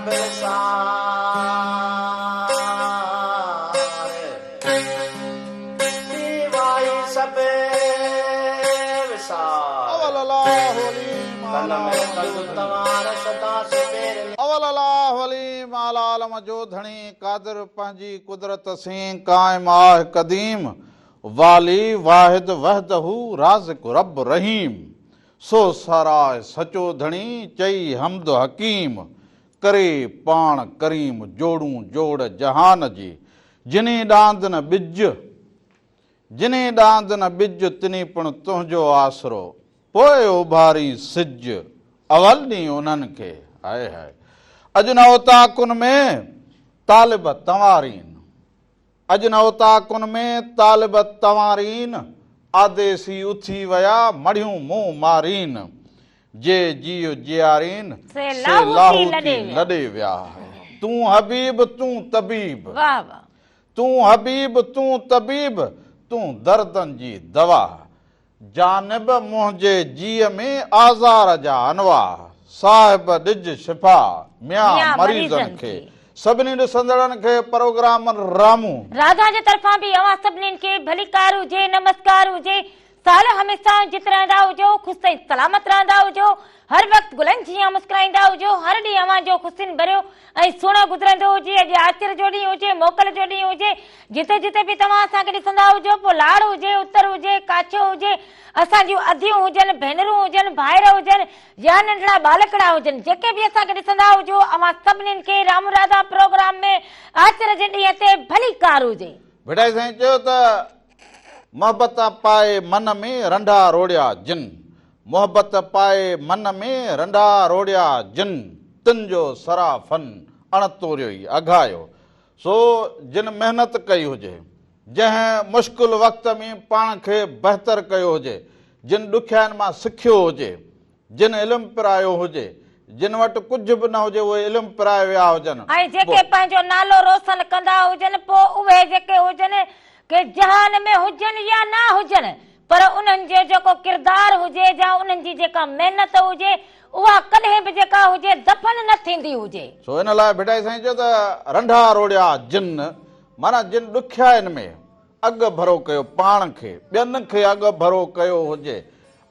سڀ وسار. ٻي وائي سڀ وسار. اول الله عليم تن اعليٰ ۾ عالم تند جو ڌڻي. تنوار سدا سپير ۾. اول الله عليم اعليٰ عالم جو ڌڻي قادر پنهنجي قدرت سين قائم آه قديم والي واحد وحده رازق رب رحيم سو ساراهه سچو ڌڻي چئي حمد حڪيم ڪري پاڻ ڪريم جوڙون جوڙ جهان جي جني ڏاند نه ٻج جني ڏاند نه ٻج تني پڻ تنهنجو آسرو پوء اڀارين سج اول ڏين انهن کي هاء هاء اڄ نه اوطاقن ۾ طالب تنوارين اڄ نه اوطاقن ۾ طالب تنوارين آديسي اٿي ويا مڙهيون منهن مارين جي جيء جيارين سي سي لاهوتي لاهوتي لڏي ويا. لڏي ويا. تون حبيب تون طبيب. واه واه. تون حبيب تون طبيب تون دردن جي دوا. جانب منهنجي جيء ۾ آزار جا انواع. صاحب ڏج شفا ميان ميان مريضن مريضن کي. کي. سڀني ڏسندڙن کي پروگرام رامون. راڌا جي طرفان به اوهان سڀنين کي ڀليڪار هجي نمسڪار هجي. سال هميشه جت رهندا هجو، خوش ۽ سلامت رهندا هجو، هر وقت گلن جيان مسڪرائيندا هجو، هر ڏينهن اوهان جو خوشين ڀريو ۽ سهڻو گذرندو هجي، اڄ آچر جو ڏينهن هجي، موڪل جو ڏينهن هجي، جتي جتي به توهان اسان کي ڏسندا هجو، پوء لاڙ هجي، اتر هجي، ڪاڇو هجي، اسان جون اديون هجن، ڀينرون هجن، ڀائر هجن يا ننڍڙا ٻالڪڙا هجن، جيڪي به اسان کي ڏسندا هجو، اوهان سڀنين کي رام راڌا پروگرام ۾ آچر جي ڏينهن تي ڀليڪار هجي. ڀٽائي سائين چيو ته. محبت پائي من ۾ رنڍا روڙيا جن. محبت پائي من ۾ رنڍا روڙيا جن، تن جو سرا فن اڻ توريو ئي اگهايو. سو جن محنت ڪئي هجي، جنهن مشڪل وقت ۾ پاڻ کي بهتر ڪيو هجي، جن ڏکيائين مان سکيو هجي، جن علم پرايو هجي، جن وٽ ڪجهه به نه هجي اهي علم پرائي ويا هجن. ۽ جيڪي پنهنجو نالو روشن ڪندا هجن، پوء اهي جيڪي هجن، ڪي جهان ۾ هجن يا نه هجن، پر انهن جو جيڪو ڪردار هجي يا انهن جي جيڪا محنت هجي، اها ڪڏهن به جيڪا هجي دفن نه ٿيندي هجي. سو ان لاء ڀٽائي سائين چيو ته رنڍا روڙيا جن، معنيٰ جن ڏکيائين ۾ اڳ ڀرو ڪيو پاڻ کي، ٻين کي اڳ ڀرو ڪيو هجي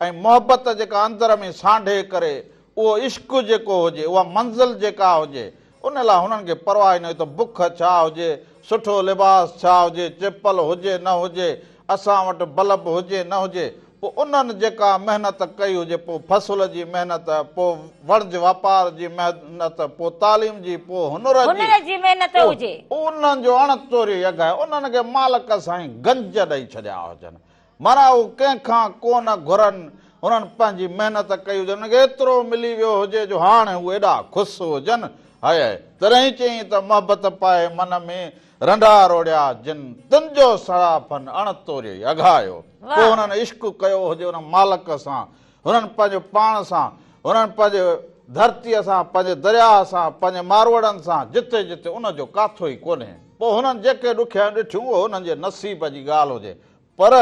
۽ محبت جيڪا اندر ۾ سانڍي ڪري اهو عشق جيڪو هجي، اها منزل جيڪا هجي، ان لاء هنن کي پرواهه ئي نه هئي ته بک ڇا هجي، سٺو لباس ڇا هجي، چپل هجي نه هجي، اسان وٽ بلب هجي نه هجي، پوء انهن جيڪا محنت ڪئي هجي، پوء فصل جي محنت، پوء وڻج واپار جي محنت، پوء تعليم جي، پوء هنر جي، هنر جي محنت هجي. انهن جو اڻ توريو يگهه آهي، انهن کي مالڪ سائين گنج ڏئي ڇڏيا هجن. معنيٰ هو ڪنهن کان ڪو نه گهرن، هنن پنهنجي محنت ڪئي هجي، هنن کي ايترو ملي ويو هجي جو هاڻ هو ايڏا خوش هجن. High high! تڏهن چيائين ته محبت پائي من ۾ رنڍا روڙيا جن، تن جو سراپن اڻ توريئي اگهايو. پوء هنن عشق ڪيو هجي ان مالڪ سان، هنن پنهنجو پاڻ سان، هنن پنهنجي ڌرتيء سان، پنهنجي درياهه سان، پنهنجي ماروئڙن سان، جتي جتي ان جو ڪاٿو ئي ڪونهي. پوء هنن جيڪي ڏکيائيون ڏٺيون، اهو هنن جي نصيب جي ڳالهه هجي، پر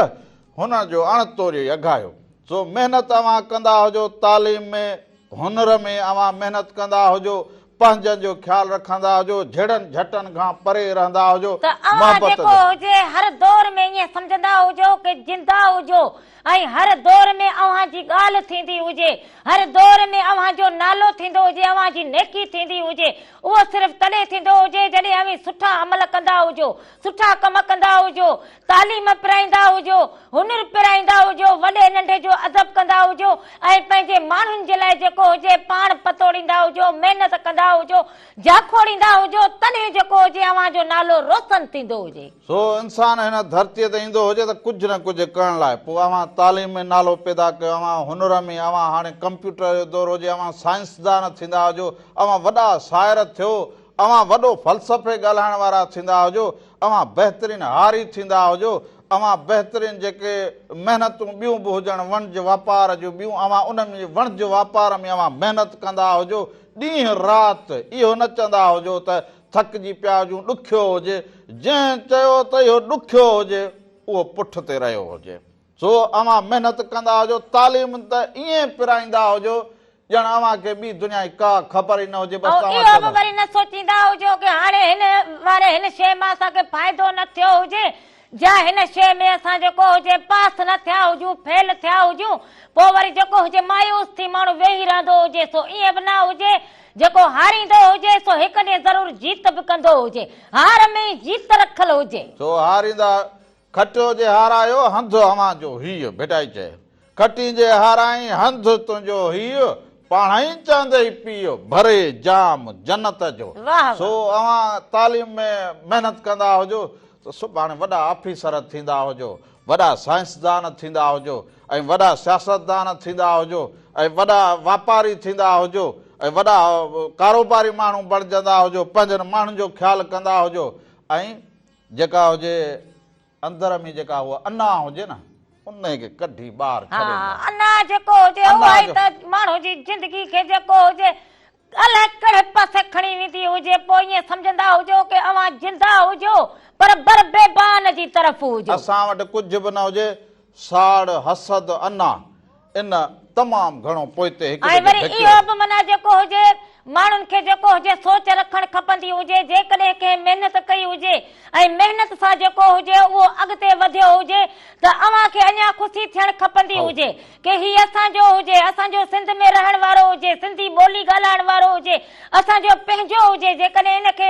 هن جو اڻ توريئي اگهايو. سو محنت اوهان ڪندا هجو، تعليم ۾، هنر ۾ اوهان محنت ڪندا هجو، پنهنجن جو خيال رکندا هجو، جهيڙن جهٽن کان پري رهندا هجو، ته اوهان محبت جيڪو جو. هجي هر دور ۾ ائين سمجهندا هجو ڪه زنده هجو ۽ هر دور ۾ اوهان جي ڳالهه ٿيندي هجي، هر دور ۾ اوهان جو نالو ٿيندو هجي، اوهان جي نيڪي ٿيندي هجي، اهو صرف تڏهن ٿيندو هجي جڏهن اوهين سٺا عمل ڪندا هجو، سٺا ڪم ڪندا هجو، تعليم پرائيندا هجو، هنر پرائيندا هجو، وڏي ننڍي جو ادب ڪندا هجو ۽ پنهنجي ماڻهن جي لاء جيڪو هجي پاڻ پتوڙيندا هجو، محنت ڪندا هجو، جاکوڙيندا هجو، تڏهن جيڪو هجي اوهان جو نالو روشن ٿيندو هجي. سو انسان هن ڌرتيء تي ايندو هجي ته ڪجهه نه ڪجهه ڪرڻ لاء، پوء اوهان تعليم ۾ نالو پيدا ڪيو، اوهان هنر ۾، اوهان هاڻي ڪمپيوٽر جو دور هجي، اوهان سائنسدان ٿيندا هجو، اوهان وڏا شاعر ٿيو، اوهان وڏو فلسفي ڳالهائڻ وارا ٿيندا هجو، اوهان بهترين هاري ٿيندا هجو، اوهان بهترين جيڪي محنتون ٻيون به هجن وڻج واپار جون ٻيون اوهان ان ۾ وڻج واپار ۾ اوهان محنت ڪندا هجو، ڏينهن رات اهو نه چوندا هجو ته ٿڪجي پيا هجون ڏکيو هجي، جنهن چيو ته اهو ڏکيو هجي اهو پٺ تي رهيو هجي. سو اوهان محنت ڪندا هجو، تعليم ته ائين پرائيندا هجو ڄڻ اوهان کي ٻي دنيا جي ڪا خبر ئي نه هجي بس ۽ توهان اهو به چوندا. وري نه سوچيندا هجو ڪه هاڻي هن واري هن شيء مان اسان کي فائدو نه ٿيو هجي جا هن شيء ۾ اسان جيڪو هجي پاس نه ٿيا هجون فيل ٿيا هجون پوء وري جيڪو هجي مايوس ٿي ماڻهو ويهي رهندو هجي سو ائين به نه هجي جيڪو هاريندو هجي سو هڪ ڏينهن ضرور جيت به ڪندو هجي هار ۾ ئي جيت رکل هجي. سو هاريندا کٽيو جي هارايو هنڌ اوهان جو هيء، ڀٽائي چئي. کٽين جي هارائين هنڌ تنهنجو هيء، پاڻهئي چوندئي پيء، ڀري جام جنت جو. واهه سو واهه. اوهان تعليم ۾ محنت ڪندا هجو ته سڀاڻي وڏا آفيسر ٿيندا هجو، وڏا سائنسدان ٿيندا هجو ۽ وڏا سياستدان ٿيندا هجو ۽ وڏا واپاري ٿيندا هجو ۽ وڏا ڪاروباري ماڻهو بڻجندا هجو، پنهنجن ماڻهن جو خيال ڪندا هجو ۽ جيڪا هجي اندر ۾ جيڪا هوء انا هجي نه انهي کي ڪڍي ٻاهر ها ڇڏي ڏيو. انا جيڪو هجي انا اها ئي جو. ته ماڻهو جي زندگي کي جيڪو هجي الائي ڪهڙي پاسي کڻي ويندي هجي پوء ائين سمجهندا هجو ڪي اوهان زنده هجو پر بر بيبان جي طرف هجو. اسان وٽ ڪجهه به نه هجي ساڙ، حسد، انا، ان تمام گهڻو پوئتي هڪ ۽ ٻئي کي وري ڌڪيو. اهو به معنيٰ جيڪو هجي ماڻهن کي جيڪو هجي سوچ رکڻ کپندي هجي جيڪڏهن ڪنهن محنت ڪئي هجي ۽ محنت سان جيڪو هجي اهو اڳتي وڌيو هجي ته اوهان کي اڃا خوشي ٿيڻ کپندي هجي ڪي هي اسان جو هجي اسان جو سنڌ ۾ رهڻ وارو هجي سنڌي ٻولي ڳالهائڻ وارو هجي اسان جو پنهنجو هجي جيڪڏهن ان کي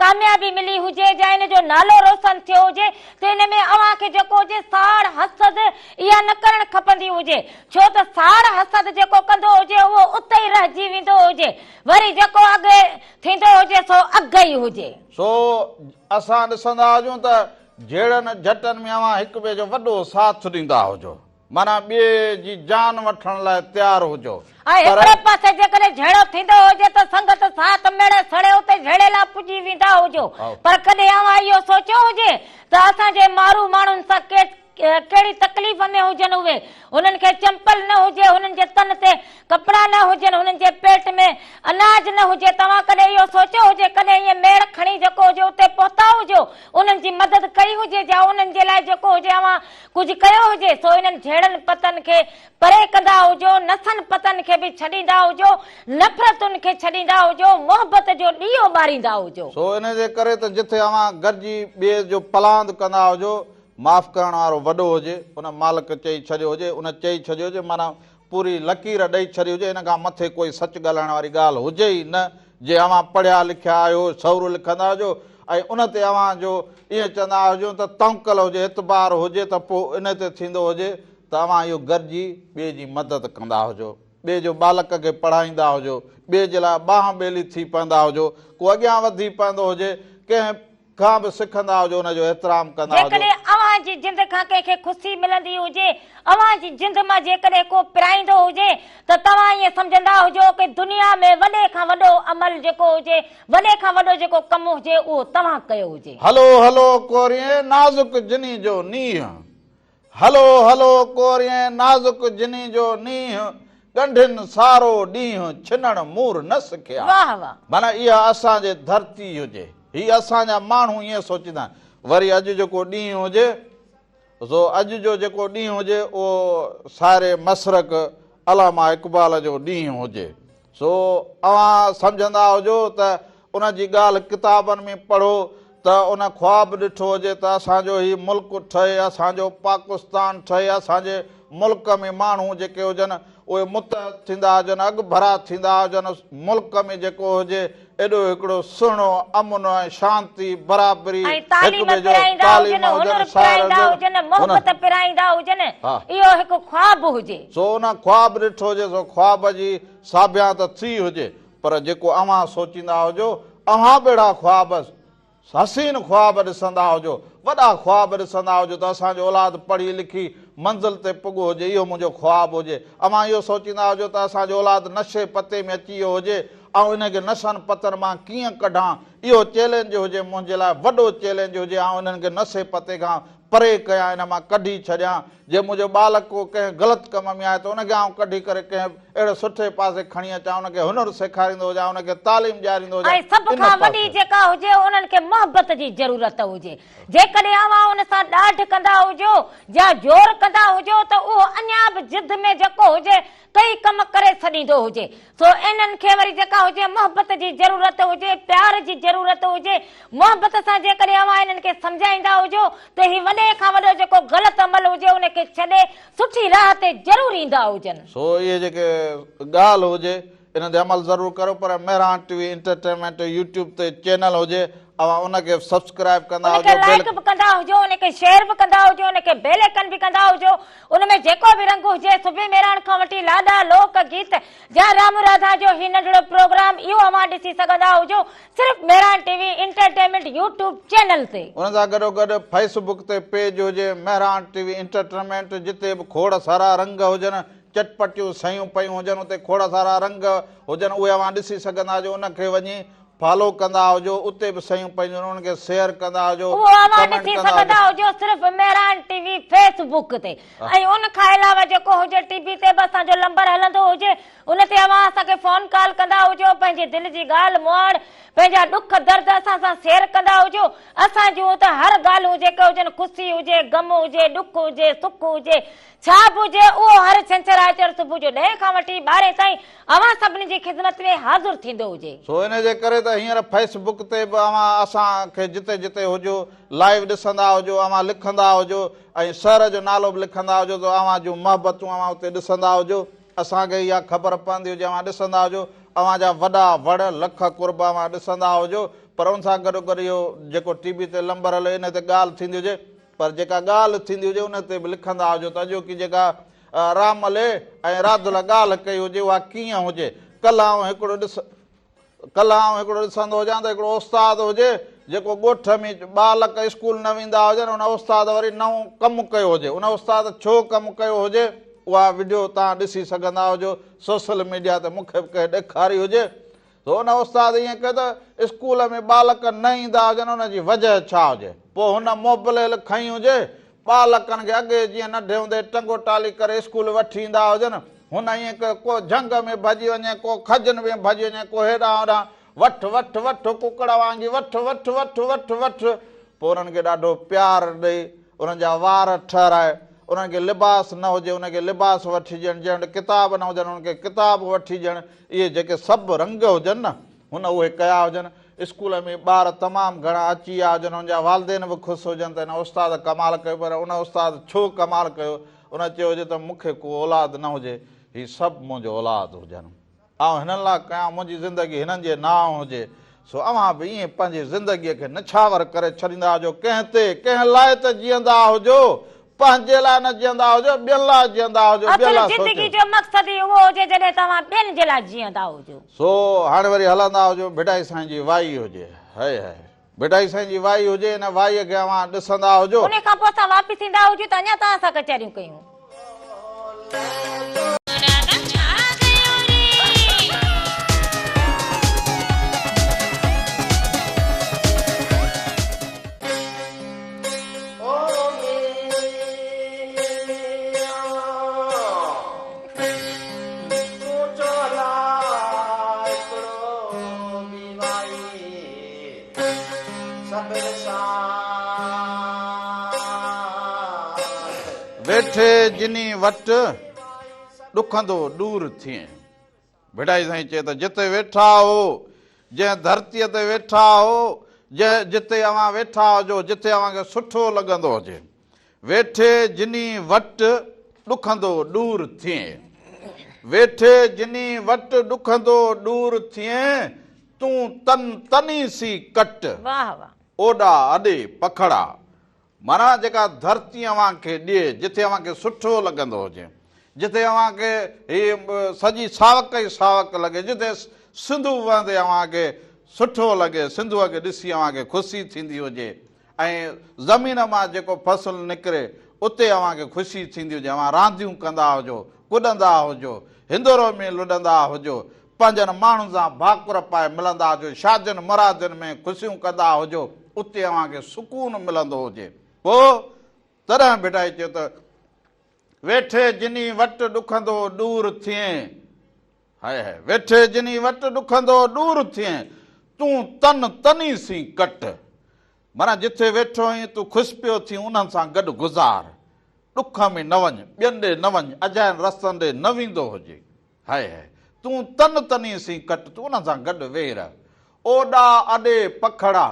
ڪاميابي ملي هجي يا ان جو نالو روشن ٿيو هجي ته ان ۾ اوهان کي جيڪو هجي ساڙ حسد اها نه ڪرڻ کپندي هجي ڇو ته ساڙ حسد جيڪو ڪندو هجي اهو اتي ئي رهجي ويندو هجي وري جيڪو اڳي ٿيندو هجي سو اڳ ئي هجي. سو اسان ڏسندا هجون ته جهيڙن جهٽن ۾ اوهان هڪ ٻئي جو وڏو ساٿ ڏيندا هجو. معنيٰ ٻئي جي جان وٺڻ لاء تيار هجو. ۽ پر. هڪڙي پاسي جيڪڏهن جهيڙو ٿيندو هجي ته سنگت ساٿ ميڙي سڙي اتي جهيڙي لاء پڄي ويندا هجو. پر ڪڏهن اوهان اهو سوچيو هجي ته اسان جي مارو ماڻهن سان ڪهڙي تڪليف ۾ هجن اهي؟ هنن کي چمپل نه هجي، هنن جي تن تي ڪپڙا نه هجن، هنن جي پيٽ ۾ اناج نه هجي، توهان ڪڏهن اهو سوچيو هجي؟ ڪڏهن ائين ميڙ کڻي جيڪو هجي اتي پهتا هجو، انهن جي مدد ڪئي هجي جا انهن جي لاء جيڪو هجي اوهان ڪجهه ڪيو هجي، سو انهن جهيڙن پتن کي پري ڪندا هجو، نسن پتن کي به ڇڏيندا هجو، نفرتن کي ڇڏيندا هجو، محبت جو ڏيئو ٻاريندا هجو. سو انهي جي ڪري ته جٿي اوهان گڏجي ٻئي جو پلاند ڪندا هجو، معاف ڪرڻ وارو وڏو هجي، ان مالڪ چئي ڇڏيو هجي، ان چئي ڇڏيو هجي، معنيٰ پوري لڪير ڏئي ڇڏي هجي، ان کان مٿي ڪوئي سچ ڳالهائڻ واري ڳالهه هجي ئي نه، جي اوهان پڙهيا لکيا آهيو، سئور لکندا هجو ۽ ان تي اوهان جو ائين چوندا هجون ته توڪل هجي، اعتبار هجي ته پوء ان تي ٿيندو هجي ته اوهان اهو گڏجي ٻئي جي مدد ڪندا هجو، ٻئي جو ٻالڪ کي پڙهائيندا هجو، ٻئي جي لاء ٻانهن ٻيلي ٿي پوندا هجو، ڪو اڳيان وڌي پوندو هجي، ڪنهن کان به سکندا هجو ان جو احترام ڪندا هجو. جيڪڏهن اوهان جي جند کان ڪنهن کي خوشي ملندي هجي، اوهان جي جند مان جيڪڏهن ڪو پرائيندو هجي ته توهان ائين سمجهندا هجو ڪه دنيا ۾ وڏي کان وڏو عمل جيڪو هجي، وڏي کان وڏو جيڪو ڪم هجي اهو توهان ڪيو هجي. هلو هلو ڪورين نازڪ جني جو نينهن. هلو هلو ڪورين نازڪ جني جو نينهن، ڳنڍين سارو ڏينهن ڇنڻ مور نه سکيا. واهه واهه. معنيٰ اها اسان جي ڌرتي هجي، هي اسان جا ماڻهو ائين سوچيندا آهن. وري اڄ جيڪو ڏينهن هجي، سو اڄ جو جيڪو ڏينهن هجي اهو ساري مشرق علامه اقبال جو ڏينهن هجي. سو اوهان سمجهندا هجو ته ان جي ڳالهه ڪتابن ۾ پڙهو ته ان خواب ڏٺو هجي ته اسان جو هي ملڪ ٺهي، اسان جو پاڪستان ٺهي، اسان جي ملڪ ۾ ماڻهو جيڪي هجن اهي متحد ٿيندا هجن، اڳڀرا ٿيندا هجن، ملڪ ۾ جيڪو هجي ايڏو هڪڙو سهڻو امن ۽ شانتي، برابري، ۽ هڪ تعليم ٻئي جو پرائيندا تعليم هجن، هجن، هنر سار پرائيندا هجن، هجن، ان محبت پرائيندا هجن، ها. اهو هڪ خواب هجي. سو ان خواب ڏٺو هجي سو خواب جي ساڀيان ته ٿي هجي پر جيڪو اوهان سوچيندا هجو، اوهان به اهڙا خواب، حسين خواب ڏسندا هجو، وڏا خواب ڏسندا هجو ته اسان جو اولاد پڙهي لکي منزل تي پڳو هجي، اهو منهنجو خواب هجي. اوهان اهو سوچيندا هجو ته اسان جو اولاد نشي پتي ۾ اچي ويو هجي، آئون انهن کي نشن پتن مان ڪيئن ڪڍان، اهو چئلينج هجي منهنجي لاء وڏو چئلينج هجي، آئون انهن کي نشي پتي کان پري ڪيان، ان مان ڪڍي ڇڏيان. جي منهنجو ٻالڪ ڪو ڪنهن غلط ڪم ۾ آهي ته ان کي آئون ڪڍي ڪري ڪنهن اهڙي سٺي پاسي کڻي اچان، ان کي هنر سيکاريندو هجان، ان کي تعليم ڏياريندو ۽ هجان، سڀ ان کان وڏي پاسي. جيڪا هجي انهن کي محبت جي ضرورت هجي. جيڪڏهن اوهان ان سان ڏاڍ ڪندا هجو يا زور ڪندا هجو ته اهو اڃا به ضد ۾ جيڪو هجي ڪئي ڪم ڪري ڇڏيندو هجي. سو انهن کي وري جيڪا هجي محبت جي ضرورت هجي، پيار جي ضرورت هجي. محبت سان جيڪڏهن اوهان انهن کي سمجهائيندا هجو ته هي وڏي کان وڏو جيڪو غلط عمل هجي ان کي ڇڏي سٺي راهه تي ضرور ايندا هجن. سو اهي جيڪي ڳالهه هجي ان تي عمل ضرور ڪريو پر Mehran T V entertainment YouTube تي چينل هجي اوهان ان کي سبسڪرائب ڪندا ان کي هجو بيل لائيڪ به ڪندا هجو ان کي شيئر به ڪندا هجو ان کي بيل آئيڪن به ڪندا هجو ان ۾ جيڪو به رنگ هجي صبح مهراڻ کان وٺي لاڏا لوڪ گيت يا رام راڌا جو هي ننڍڙو پروگرام اهو اوهان ڏسي سگهندا هجو صرف Mehran T V entertainment YouTube channel تي. ان سان گڏو گڏ فيس بڪ تي پيج هجي مهراڻ ٽي وي انٽرٽينمينٽ جتي به کوڙ سارا رنگ هجن چٽپٽيون سيون پيون هجن اتي کوڙ سارا رنگ هجن اهي اوهان ڏسي سگهندا هجو ان کي وڃي فالو ڪندا هجو اتي به سيون پيون هجن انهن کي شيئر ڪندا هجو اهو اوهان ڪمينٽ ڏسي ڪندا سگهندا هجو. هجو صرف مهراڻ ٽي وي فيس بڪ تي ۽ ان کان علاوه جيڪو هجي ٽي وي تي به اسان جو لمبر هلندو هجي ان تي اوهان اسان کي فون ڪال ڪندا هجو پنهنجي دل جي ڳالهه مهاڙ پنهنجا ڏک درد اسان سان شيئر ڪندا هجو اسان جون ته هر ڳالهيون جيڪي هجن خوشي هجي غم هجي ڏک هجي سک هجي ڇا به هجي اهو هر ڇنڇر آچر صبح جو ڏهين کان وٺي ٻارهين تائين اوهان سڀني جي خدمت ۾ حاضر ٿيندو هجي. سو ان جي ڪري ته هينئر فيس بڪ تي به اوهان اسان کي جتي جتي هجو لائيو ڏسندا هجو اوهان لکندا هجو ۽ شهر جو نالو به لکندا هجو ته اوهان جون محبتون اوهان اتي ڏسندا هجو اسان کي اها خبر پوندي هجي اوهان ڏسندا هجو اوهان جا وڏا وڙ لک قرب اوهان ڏسندا هجو پر ان سان گڏو گڏ اهو جيڪو ٽي وي تي لمبر هلي ان تي ڳالهه ٿيندي هجي پر جيڪا ڳالهه ٿيندي هجي ان تي به لکندا هجو ته اڄوڪي جيڪا راملي ۽ راڌل ڳالهه ڪئي هجي اها ڪيئن هجي. ڪلهه آئون هڪڙو ڏس ڪلهه آئون هڪڙو ڏسندو هجان ته هڪڙو استاد هجي جيڪو ڳوٺ ۾ ٻالڪ اسڪول نه ويندا هجن ان استاد وري نئون ڪم ڪيو هجي ان استاد ڇو ڪم ڪيو هجي اها وڊيو توهان ڏسي سگهندا هجو سوشل ميڊيا تي مون کي به ڪنهن ڏيکاري هجي سو ان استاد ائين ڪيو ته اسڪول ۾ ٻالڪ نه ايندا هجن ان جي وجهه ڇا هجي؟ پوء هن موبليل کنئي هجي، ٻالڪن کي اڳي جيئن ننڍي هوندي ٽنگو ٽالي ڪري اسڪول وٺي ايندا هجن، هن ائين ڪيو ڪو جهنگ ۾ ڀڄي وڃي، ڪو کجن ۾ ڀڄي وڃي، ڪو هيڏانهن هوڏانهن، وٺ وٺ وٺ ڪڪڙ وانگي وٺ وٺ وٺ وٺ وٺ، پوء انهن کي ڏاڍو پيار ڏئي، انهن جا وار ٺهرائي، انهن کي لباس نه هجي ان کي لباس وٺي ڏيڻ، جنهن وٽ ڪتاب نه هجن انهن کي ڪتاب وٺي ڏيڻ، اهي جيڪي سڀ رنگ هجن نه، هن اهي ڪيا هجن. اسڪول ۾ ٻار تمام گهڻا اچي ويا هجن، ان جا والدين به خوش هجن ته هن استاد ڪمال ڪيو، پر ان استاد ڇو ڪمال ڪيو؟ ان چيو هجي ته مون کي ڪو اولاد نه هجي، هي سڀ منهنجو اولاد هجن. آئون هنن لاء ڪيان، منهنجي زندگي هنن جي نانء هجي. سو اوهان به ائين پنهنجي زندگيء کي نڇاور ڪري ڇڏيندا هجو، ڪنهن تي، ڪنهن لاء ته جيئندا هجو، پنهنجي لاء نه جيئندا هجو، ٻين لاء جيئندا هجو، ٻين اصل لاء زندگي سوچيو. جو مقصد ئي اهو هجي جڏهن توهان ٻين جي لاء جيئندا هجو. سو هاڻي وري هلندا هجو، ڀٽائي سائين جي وائي هجي، هئي هئي، ڀٽائي سائين جي وائي هجي، ان وائيء کي اوهان ڏسندا هجو. انهي کان پوء اسان واپس ايندا هجون ته اڃا توهان سان ڪچهريون ڪيون. ويٺي جني وٽ، ڏکندو ڏور ٿئين. ڀٽائي سائين چئي ته جتي ويٺا هو، جنهن ڌرتيء تي ويٺا هو، جنهن جتي اوهان ويٺا هجو، جتي اوهان کي سٺو لڳندو هجي. ويٺي جني وٽ، ڏکندو ڏور ٿئين. ويٺي جني وٽ، ڏکندو ڏور ٿئين، تون تن تني سي ڪٽ، اوڏا اڏي پکڙا. معنيٰ جيڪا ڌرتي اوهان کي ڏئي، جتي اوهان کي سٺو لڳندو هجي، جتي اوهان کي هي سڄي ساوڪ ئي ساوڪ لڳي، جتي سنڌو وهندي اوهان کي سٺو لڳي، سنڌوء کي ڏسي اوهان کي خوشي ٿيندي هجي ۽ زمين مان جيڪو فصل نڪري، اتي اوهان کي خوشي ٿيندي هجي، اوهان رانديون ڪندا هجو، ڪڏندا هجو، هندورو ۾ لڏندا هجو، پنهنجن ماڻهن سان ڀاڪر پائي ملندا هجو، شادين مرادين ۾ خوشيون ڪندا هجو، اتي اوهان کي سڪون ملندو هجي. پوء تڏهن ڀٽائي چيو ته، ويٺي جني وٽ ڏکندو ڏور ٿئين، هاء هاء، ويٺي جني وٽ ڏکندو ڏور ٿئين، تون تن تني سين ڪٽ. معنيٰ جٿي ويٺو آهين تون خوش پيو ٿين انهن سان گڏ گذار. ڏک ۾ نه وڃ، ٻين ڏي نه وڃ، اجاين رستن ڏي نه ويندو هجي. هاء هاء، تون تن تني سين ڪٽ، تون انهن سان گڏ ويهي رهه. اوڏا اڏي پکڙا،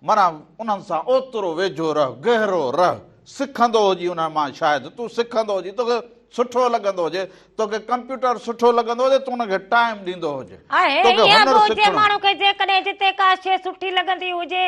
معنيٰ انهن سان اوترو ويجهو رهه، گهرو رهه، سکندو هجين انهن مان شايد تون سکندو هجين، توکي سٺو لڳندو هجي، توکي ڪمپيوٽر سٺو لڳندو هجي، تون ان کي ٽائيم ڏيندو هج، آهي توکي اها هنر به هجي سکڻو. ماڻهو کي جيڪڏهن جتي ڪا شيء سٺي لڳندي هجي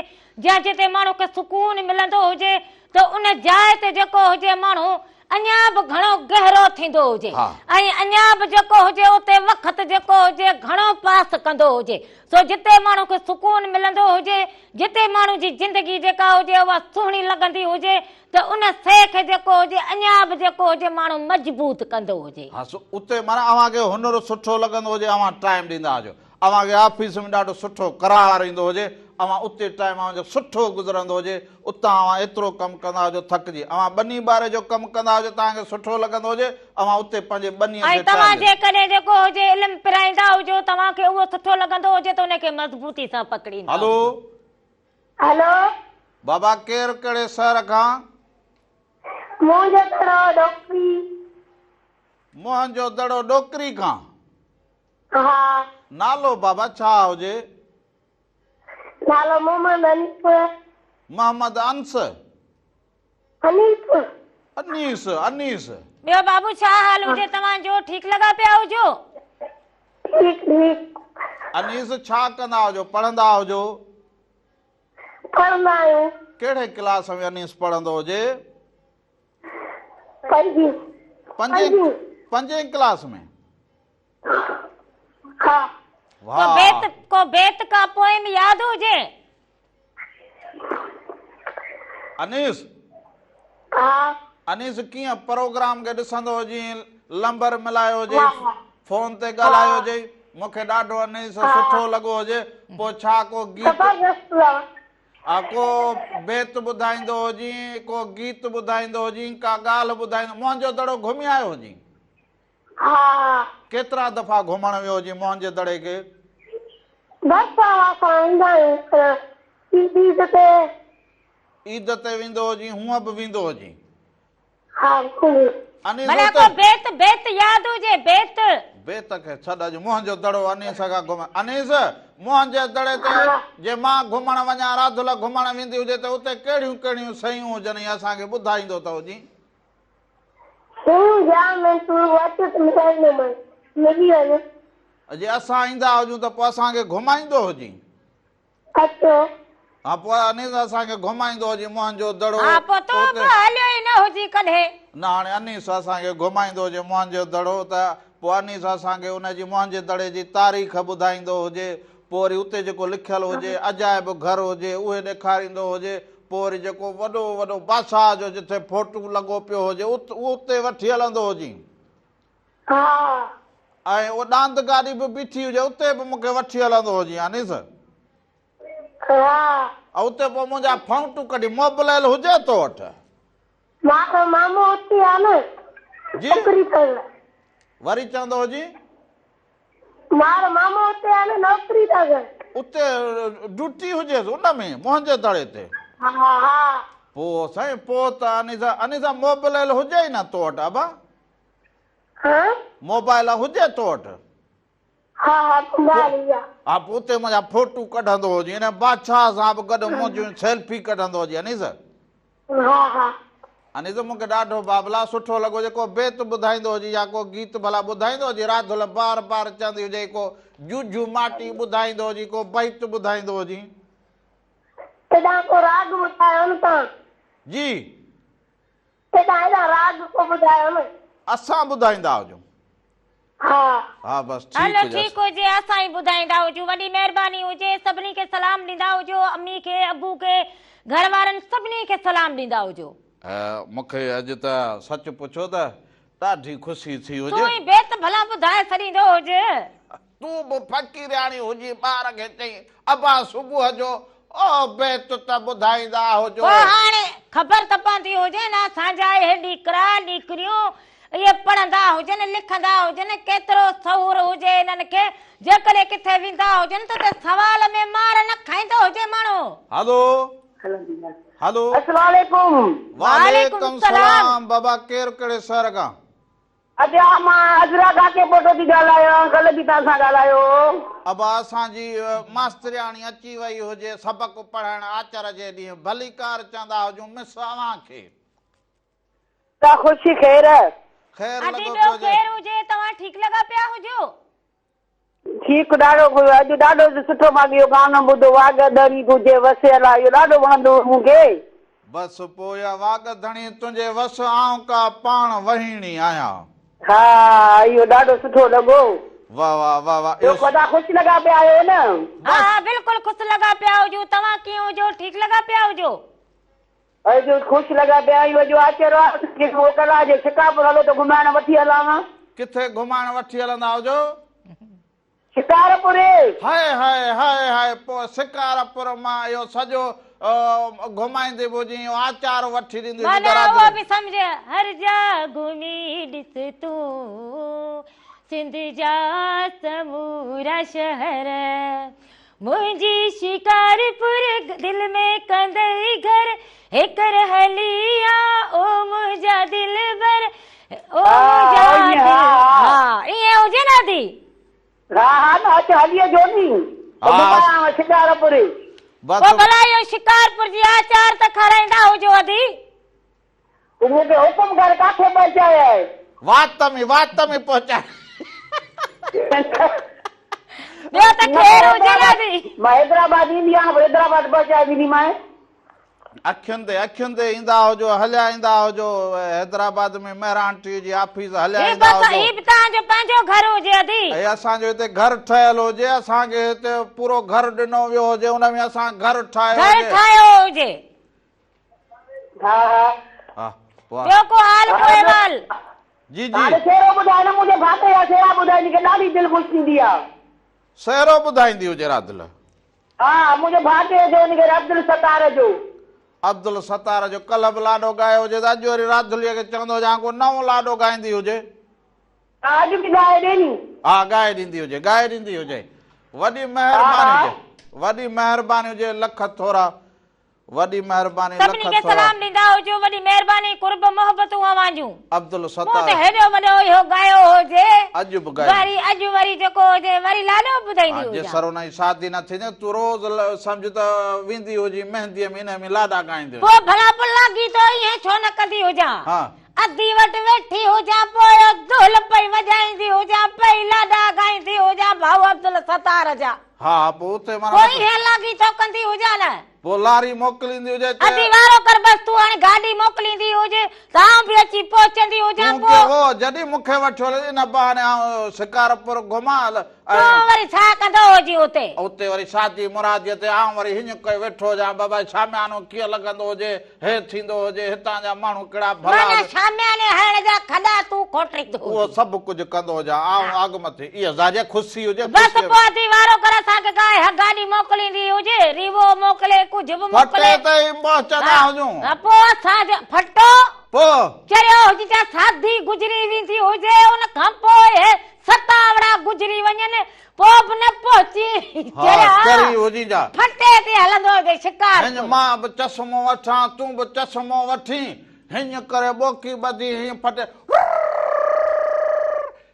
يا جتي ماڻهو کي سڪون ملندو هجي ته ان جاء تي جيڪو هجي ماڻهو اڃا به گهڻو گهرو ٿيندو هجي ۽ اڃا به جيڪو هجي اتي وقت جيڪو هجي گهڻو پاس ڪندو هجي سو جتي ماڻهو کي سڪون ملندو هجي جتي ماڻهو جي زندگي جيڪا هجي اها سهڻي لڳندي هجي ته ان شيء کي جيڪو هجي اڃا به جيڪو هجي ماڻهو مضبوط ڪندو هجي. ها سو اتي معنيٰ اوهان کي هنر سٺو لڳندو هجي اوهان ٽائيم ڏيندا هجو اوهان کي آفيس ۾ ڏاڍو سٺو قرار ايندو هجي، اوهان اتي ٽائيم اوهان جو سٺو گذرندو هجي، اتان اوهان ايترو ڪم ڪندا هجو ٿڪجي، اوهان ٻني ٻاري جو ڪم ڪندا هجو توهان کي سٺو لڳندو هجي، اوهان اتي پنهنجي ٻنيء ۽ کي توهان ٽائيم ڏيو. جيڪڏهن جيڪو هجي علم پرائيندا هجو، توهان کي اهو سٺو لڳندو هجي ته ان کي مضبوطي سان پڪڙيندا هلو. هجو. هلو. بابا ڪير ڪهڙي شهر کان؟ موهن جو دڙو ڏوڪري. موهن جو دڙو ڏوڪري کان. ها. نالو بابا ڇا هجي؟ نالو محمد انيس. محمد انس. انيس. انيس انيس. ٻيو بابو ڇا حال هجي توهان جو ٺيڪ لڳا پيا هجو؟ ٺيڪ ٺيڪ. انيس ڇا ڪندا هجو پڙهندا هجو؟ پڙهندا آهيون. ڪهڙي ڪلاس ۾ انيس پڙهندو هجي؟ پنجين. پنجين پنجين ڪلاس ۾. ها. ڪو بيت ڪو بيت ڪا پوئم ياد هجي؟ انيس. ها. انيس ڪيئن پروگرام کي ڏسندو هجين لمبر ملايو هجي فون تي ڳالهايو هجي مون کي ڏاڍو انيس سٺو لڳو هجي پوء ڇا ڪو گيت ڪو بيت ٻڌائيندو هجين ڪو گيت ٻڌائيندو هجين ڪا ڳالهه ٻڌائيندو موهن جو دڙو گهمي آيو هجين؟ ها. ڪيترا دفعا گهمڻ ويو هجين موهن جي دڙي کي؟ بس اسان ايندا آهيون عيد عيد تي. عيد تي ويندو هجين هونء به ويندو هجين. ها ويندو. انيس ڀلا اتي. ڪو بيت بيت ياد هجي بيت. بيت کي ڇڏ اڄ موهن جو دڙو انيس کان گهمڻ انيس موهن جي دڙي تي جي مان گهمڻ وڃان راڌل گهمڻ ويندي هجي ته اتي ڪهڙيون ڪهڙيون شيون هجن اهي اسان کي ٻڌائيندو ته هجين. شيون جام آهن تون اچ ته ملائيندومانء ملي وڃ. جي اسان ايندا هجون ته پوء اسان کي گهمائيندو هجين. اچو. ها پوء انيس اسان کي گهمائيندو هجين موهن جو دڙو. ها پوء تون به هليو ئي نه هجين ڪڏهن. نه هاڻي انيس اسان کي گهمائيندو هجي موهن جو دڙو ته پوء انيس اسان کي ان جي موهن جي دڙي جي تاريخ ٻڌائيندو هجي پوء وري اتي جيڪو لکيل هجي، عجائب گهر هجي، اهي ڏيکاريندو هجي، پوء وري جيڪو وڏو وڏو بادشاهه جو جٿي فوٽو لڳو پيو هجي، اهو اتي وٺي هلندو هجين. ها. ۽ اهو ڏاند گاڏي به بيٺي هجي، اتي به مون کي وٺي هلندو هجين، انيس. ها. ۽ اتي پوء منهنجا فائونٽون ڪڍي، موبلائل هجي تو وٽ؟ مارو مامو اتي آ نه، جي؟ نوڪري ٿس. وري چوندو هجين. مار مامو اتي آ نه نوڪري ٿا ڪن. اتي ڊيوٽي هجيس ان ۾ موهن جي دڙي تي. ها ها. پوء سائين پوء ته انيسا انيسا موبلائل هجي ئي نه تو وٽ ابا. ها. موبائل هجي تو وٽ. ها ها موبائل هجي. ها پوء اتي منهنجا فوٽو ڪڍندو هجي ان بادشاهه سان به گڏ منهنجون سيلفي ڪڍندو هجي انيسا. ها ها. انيس مون کي ڏاڍو بابلا سٺو لڳو جي ڪو بيت ٻڌائيندو هجي يا ڪو گيت ڀلا ٻڌائيندو هجي راڌل بار بار چوندي هجي ڪو جوجو ماٽي ٻڌائيندو هجي ڪو بيت ٻڌائيندو هجي. تڏهن ڪو راڳ ٻڌايو نه توهان. جي. تڏهن اهڙا راڳ ڪو ٻڌايو نه. اسان ٻڌائيندا هجون. ها. ها بس ٺيڪ هلو هجي. ٺيڪ هجي اسان ئي ٻڌائيندا هجون وڏي مهرباني هجي سڀني کي سلام ڏيندا هجو امي کي ابو کي گهر وارن سڀني کي سلام ڏيندا هجو. مون کي اڄ ته سچ پڇو ته ڏاڍي خوشي ٿي هجي. تون ئي بيت ڀلا ٻڌائي ڇڏيندو هج. تون به فقيرياڻي هجين ٻار کي چئين ابا صبح جو اهو بيت ته ٻڌائيندا هجو. پوء هاڻي خبر ته پوندي هجي نه اسان جا اهي ڏيڪرا ڏيڪريون اهي پڙهندا هجن لکندا هجن ڪيترو شعور هجي انهن کي جيڪڏهن ڪٿي ويندا هجن ته اتي سوال ۾ مار نه کائيندو هجي ماڻهو. هلو هلو. السلام عليڪم. وعليڪم السلام بابا ڪير ڪهڙي شهر کان. ادا مان عذرا ڪاڪي پوٽو ٿي ڳالهايان ڪلهه به توهان سان ڳالهايو هو. ابا اسان جي ماسترياڻي اچي وئي هجي سبق پڙهائڻ آچر جي ڏينهن ڀليڪار چوندا هجون مس اوهان کي. ڪا خوشي خير. خير ادي لڳو ٻيو پيو هجي. خير هجي توهان ٺيڪ لڳا پيا هجو. ٺيڪ ڏاڍو اڄ ڏاڍو سٺو مان اهو گانو ٻڌو واڳ ڌڻي تنهنجي وس الا اهو ڏاڍو وڻندو هو مون کي. بس پوء يا واڳ ڌڻي تنهنجي وس آئون ڪا پاڻ وهيڻي آهيان. ها اهو ڏاڍو سٺو لڳو. واه واه واه واه ٻيو اهو. ادا خوش لڳا پيا آهيو نه. ها ها بلڪل خوش لڳا پيا هجون توهان ڪيئن هجو ٺيڪ لڳا پيا هجو. اڄ خوش لڳا پيا آهيون اڄ آچر آ اسان کي موڪل آ جي شڪارپور هلو ته گهمائڻ وٺي هلانو. ڪٿي گهمائڻ وٺي هلندا هجو. Shikarpur. High high high high پوء شڪارپور مان اهو سڄو گهمائيندي به هجين اهو آچار وٺي ڏيندي هجين معنيٰ درازي. اهو به سمجهه هر جا گهمي ڏس تون سنڌ جا سمورا شهر منهنجي شڪارپور دل ۾ ڪندئي گهر هيڪر هلي آ او منهنجا دلبر او منهنجا دل ها ائين هجي نه ادي. ها ها نه اچ هلي اچو ني ته گهمايانو شڪارپور. پوء ڀلا اهو شڪارپور جي آچار ته کارائيندا هجو ادي. تون مون کي حڪم ڪر ڪاٿي پهچايانء. وات ۾ وات ۾ پهچاء. ٻيو ته خير هجي نه ادي. مان حيدرآباد ايندي آهيان پوء حيدرآباد پهچائي ڏينديمانء. اکين تي اکين تي ايندا هجو هليا ايندا هجو حيدرآباد ۾ مهراڻ ٽي وي جي آفيس هليا هي ايندا بس هجو. هي به توهان جو پنهنجو گهر هجي ادي. هي اسان جو هتي گهر ٺهيل هجي اسان کي هتي پورو گهر ڏنو ويو هجي ان ۾ اسان گهر ٺاهيو گهر هجي. ٺاهيو هجي. ها ها. ها واھ. ٻيو ڪو حال ڪو احوال. جي جي. هاڻي سهرو ٻڌاء نه منهنجي ڀاٽي جا سهرا ٻڌائي مون کي ڏاڍي دل خوش ٿيندي آ. سهرو ٻڌائيندي هجي رادل. ها منهنجي ڀاٽي جو ان کي عبدالستار جو. عبدالستار جو ڪلهه به لاڏو ڳايو هجي ته اڄ وري رادليء کي چوندو هجان ڪو نئون لاڏو ڳائيندي هجي. ها اڄ به ڳائي ڏي ني. ها ڳائي ڏيندي هجي ڳائي ڏيندي هجي وڏي مهرباني هجي وڏي مهرباني هجي لک ٿورا وڏي مهرباني لک سڀني کي ٿورا. سلام ڏيندا هجو وڏي مهرباني قرب محبتون اوهان جون. عبدالستار. مون ته هيڏو وڏو اهو ڳايو هجي اڄ به ڳائيندي. وري اڄ وري جيڪو هجي وري لاڏو به ٻڌائيندي ها جي هجان. سر ان جي شادي نه ٿيندي تون روز سمجهه ته ويندي هجين مهنديء ۾ انهيء ۾ لاڏا ڳائيندي پوء هجين. ڀلا پوء لاڳيتو ائين ڇو نه ڪندي هجان. ها. ادي وٽ ويٺي هجان پوء اهو دهل پئي وڄائيندي هجان پئي لاڏا ڳائيندي هجان ڀائو عبدالستار جا. ها ها پوء اتي معنيٰ پوء ائين لاڳيتو ڪندي هجان نه. پوء لاري موڪليندي هجي چي. ادي وارو ڪر بس تون هاڻي گاڏي موڪليندي هجي ته آئون به اچي پهچندي هجان تون پوء. ڪي هو جڏهن مون کي وٺيو هل ان بهاني آئون شڪارپور گهمان هل ۽. تون وري ڇا ڪندو هجين اتي. اتي وري شادي مراديء تي آئون وري هينئن ڪيو ويٺو هجان بابا شاميانو ڪيئن لڳندو هجي هي ٿيندو هجي، هتان جا ماڻهو ڪهڙا ڀلا معنيٰ هجن. شامياني هڻڻ جا کڏا تون کوٽيندو اهو هجين. سڀ ڪجهه ڪندو هجان، آئون اڳ مٿي. اها ظاهري خوشي هجي، بس خوشيء ۾. پوء اڌي وارو ڪر اسان کي ڪا اها گاڏي موڪليندي هجي، ريوو موڪلي، ڪجهه به موڪلي. ڦٽي تي ئي پهچندا هجون. ها پوء اسان جو ڦٽو. پوء. چريو هجي جا ساڌي گذري ويندي هجي، ان کان پوء اهي ستاوڙا گذري وڃن، پوء به نه پهچي ها چري هجين جا. ڦٽي تي هلندو هجي شڪار هينئن مان به چشمو وٺان تون به چشمو وٺين هينئن ڪري ٻوڪي ٻڌي هينئن ڦٽي